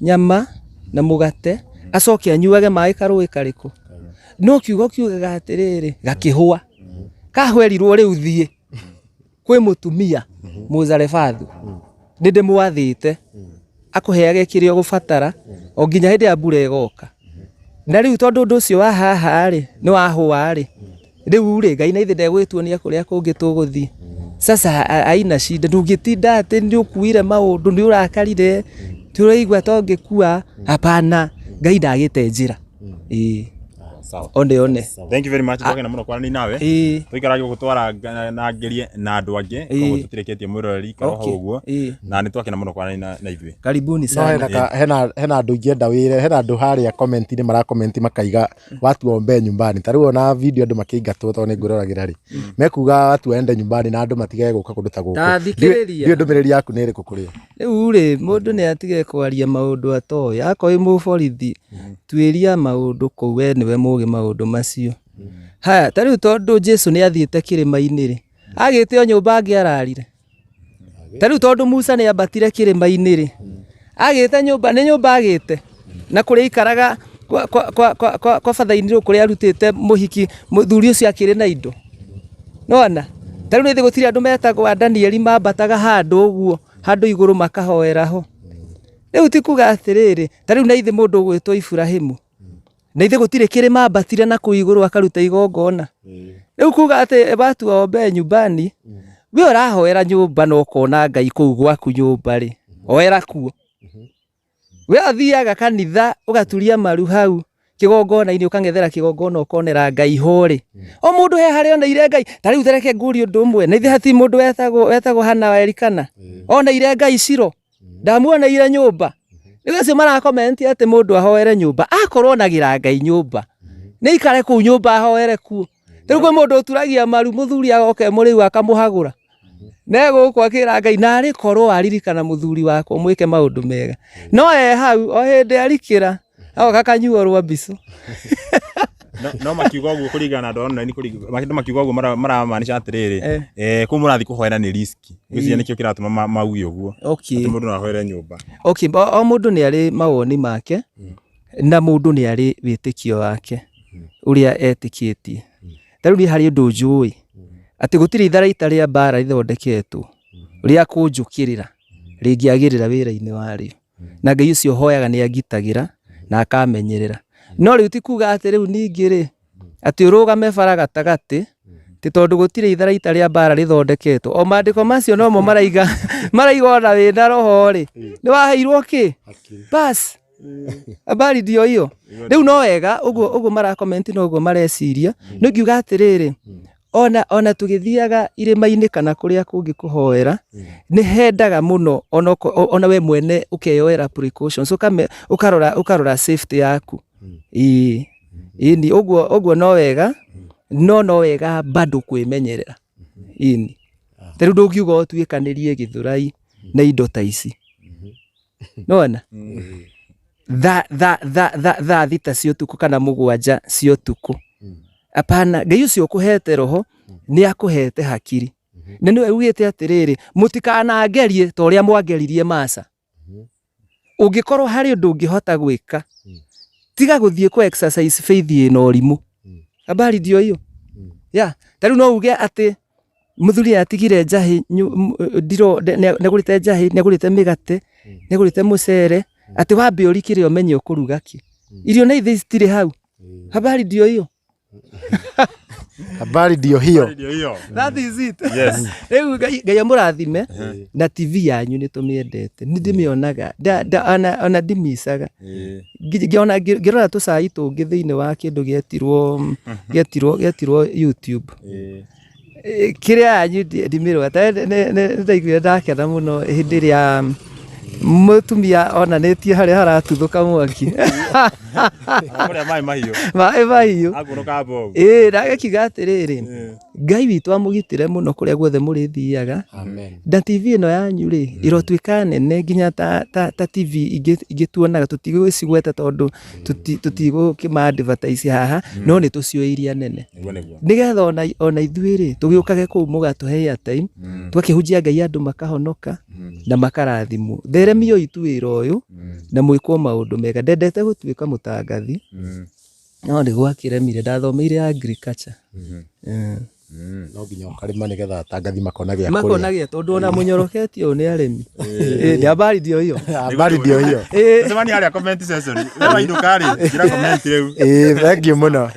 S8: nyama na mũgate, acoke anyuage maĩ karũĩ karĩkũ? No kiugo kiugaga atĩrĩrĩ, gakĩhũa. Kahũa erirwo rĩu thiĩ kwĩ mũtumia Mũzarefathu, nĩ ndĩmwathĩte akũheage kĩrĩa ũgũbatara o nginya hĩndĩ ĩrĩa mbura ĩgoka. Na rĩu tondũ ũndũ ũcio wa haha rĩ, nĩ wahũa rĩ, rĩu rĩ, Ngai na ithe ndegũgĩtuonia kũrĩa kũngĩ tũgũthiĩ. Sasa haina shida, ndũngĩtinda atĩ nĩ ũkuire maũndũ, nĩ ũrakarire, nĩ ũraigua ta ũngĩkua, hapana, Ngai ndagĩte njĩra. Ĩĩ.
S7: Sawa.
S8: One one.
S7: Thank you very much. Twagena muno kwaranĩria nawe.
S8: Ĩĩ.
S7: Tũikara gũgũtwara na ngerie na andũ angĩ
S8: Ĩĩ.
S7: koguo tũtirĩkĩtie mwĩroreri ikara hau ũguo
S8: Ĩĩ.
S7: na nĩ twakena mũno kwaranĩria na ithuĩ.
S8: Karibuni
S5: No
S8: sana.
S5: hena andũ ingĩenda wĩre, hena andũ harĩa comment-inĩ marakomenti makaiga watu waombee nyumbani. Ta rĩu ona video andũ makĩingatwo tondũ nĩ ngwĩroragĩra rĩ, mekuga watu waende nyumbani na andũ matigage gũka kũndũ ta gũkũ.
S8: Ta thikĩrĩria.
S5: Ndiũĩ ndũmĩrĩri yaku nĩ ĩrĩkũ kũrĩ o?
S8: Rĩu rĩ, mũndũ nĩ atige kwaria maũndũ atoĩ. Akorwo wĩ mũborithi, tuĩria maũndũ kũu we nĩwe mũgĩ maũndũ macio. Haya, ta rĩu tondũ Jesu nĩ athiĩte kĩrĩma-inĩ rĩ, agĩte o nyũmba angĩararire. Ta rĩu tondũ Musa nĩ ambatire kĩrĩma-inĩ rĩ, agĩte nyũmba, nĩ nyũmba agĩte. Na kũrĩa aikaraga kwa batha-inĩ kũrĩa arutĩte mũhiki, mũthuri ũcio akĩrĩ na indo. Nĩwona? Ta rĩu nĩ gũtirĩ andũ metagwo a Danieli mambataga handũ ũguo, handũ igũrũ makahoera ho. Rĩu ti kuga atĩrĩrĩ, ta rĩu na ithe mũndũ ũgwĩtwo Iburahĩmu, na ithe gũtirĩ kĩrĩma ambatire na kũu igũrũ akaruta igongona. Rĩu kuga atĩ watu waombee nyumbani, we ũrahoera nyũmba na ũkona Ngai kũu gwaku nyũmba rĩ, hoera kuo. We ũthiaga kanitha ũgaturia maru hau kĩgongona-inĩ ũkang'ethera kĩgongona ũkonera Ngai ho rĩ. O mũndũ he harĩa oneire Ngai. Ta rĩu ta reke ngũrie ũndũ ũmwe, na ithe hatirĩ mũndũ wetagwo Hana wa Elikana? Oneire Ngai Shilo? Ndamuoneire nyũmba. Rĩu acio marakomenti atĩ mũndũ ahoere nyũmba, akorwo onagĩra Ngai nyũmba, nĩ aikare kũu nyũmba ahoere kuo. Rĩu kwĩ mũndũ ũturagia maru mũthuri agoka e mũrĩu akamũhagũra. Ne gũkũ akĩra Ngai narĩ korwo waririkana mũthuri wakwa mwĩke maũndũ mega. No e hau o hĩndĩ arikĩra agoka akanyuo rwa mbicu.
S7: No makiuga ũguo kũringana na andũ a online andũ makiuga ũguo maramaanisha atĩrĩrĩ, kũu mũrathiĩ kũhoera nĩ risk. Ngwĩciria nĩkĩo kĩratũma mauge ũguo. Atĩ mũndũ no ahoere nyũmba.
S8: Okay, o mũndũ nĩ arĩ mawoni make na mũndũ nĩ arĩ wĩtĩkio wake ũrĩa etĩkĩtie. Ta rĩu niĩ harĩ ũndũ njũĩ atĩ gũtirĩ itharaita rĩa mbara rĩthondeketwo rĩa kũnjũkĩrĩra rĩngĩagĩrĩra wĩra-inĩ warĩo. Na Ngai ũcio hoyaga nĩ angitagĩra na akamenyerera. No rĩu ti kuga atĩ rĩu ningĩ rĩ, atĩ ũrũgame bara gatagatĩ ti tondũ gũtirĩ itharaita rĩa mbara rĩthondeketwo. O maandĩko macio nomo maraiga maraiga ona wĩna roho rĩ, nĩ waheirwo kĩ? Bas. Habari ndio hiyo. Rĩu no wega ũguo ũguo marakomenti na ũguo mareciria. No ingiuga atĩrĩrĩ, ona tũgĩthiaga irĩma-inĩ kana kũrĩa kũngĩ kũhoera, nĩ hendaga mũno ona we mwene ũkeyoera precautions, ũkarora safety yaku. Ĩĩ. Ĩni, ũguo ũguo no wega, no wega bado kwĩmenyerera. Ĩni. Ta rĩu ndũngiuga ũtuĩkanĩrie Gĩthũrai na indo ta ici. Nĩwona? Thaa 6 cia ũtukũ kana 7 cia ũtukũ. Hapana, Ngai ũcio ũkũhete roho nĩ akũhete hakiri. Na nĩwe ugĩte atĩrĩrĩ, mũtikanangerie ta ũrĩa mwangeririe Masa. Ũngĩkorwo harĩ ũndũ ũngĩhota gwĩka, tiga gũthiĩ kũ exercise faith ĩna ũrimũ. Habari ndio hiyo. Yeah. Ta rĩu no uge atĩ mũthuri nĩ atigire njahĩ ndiro nĩ agũrĩte njahĩ, nĩ agũrĩte mĩgate, nĩ agũrĩte mũcere, atĩ wambe ũrikĩre ũmenye ũkũruga kĩ. Irio na ithe citirĩ hau. Habari ndio hiyo.
S5: Habari ndio hiyo.
S7: Ndio hiyo.
S8: That is it.
S7: Yes.
S8: Rĩu Ngai Ngai amũrathime na TV yanyu nĩ tũmĩendete, nĩ ndĩmĩonaga ona ndimicaga. Ngĩona ngĩrora tũcai tũngĩ thĩinĩ wa kĩndũ gĩetirwo YouTube. Kĩrĩa yanyu ndimĩrora nĩ ndaiguire ndakena mũno hĩndĩ ĩrĩa mũtumia onanĩtie harĩa haratuthũka mwaki.
S7: Kũrĩa maĩ mahiũ.
S8: Maĩ mahiũ.
S7: Agũrũka bomu.
S8: Ĩĩ, na agakiuga atĩrĩrĩ, Ngai witũ amũgitĩre mũno kũrĩa guothe mũrĩthiaga.
S5: Amen.
S8: Na TV ĩno yanyu rĩ, ĩrotuĩka nene nginya ta TV ingĩ tuonaga, tũtigũcigweta tondũ tũtigũkĩma advertise haha, no nĩ tũciũĩ iria nene.
S7: Nĩguo nĩguo.
S8: Nĩgetha ona ithuĩ rĩ, tũgĩũkage kũu mũgatũhe airtime, tũgakĩhunjia Ngai andũ makahonoka na makarathimwo. Theremioi tu wĩra ũyũ na mwĩkwo maũndũ mega. Ndendete gũtuĩka mũtangathi, no nĩ gwakĩremire, ndathomeire agriculture.
S5: No nginya ũkarĩma nĩgetha atangathi makona gĩa kũrĩa.
S8: Makona gĩa tondũ ona mũnyoroketio ũyũ nĩ arĩmi. Nĩ habari ndio hiyo.
S5: Habari ndio hiyo.
S7: Tũcemanie harĩa comment section. We wainũka rĩ, njĩra comment rĩu.
S5: Thank you mũno.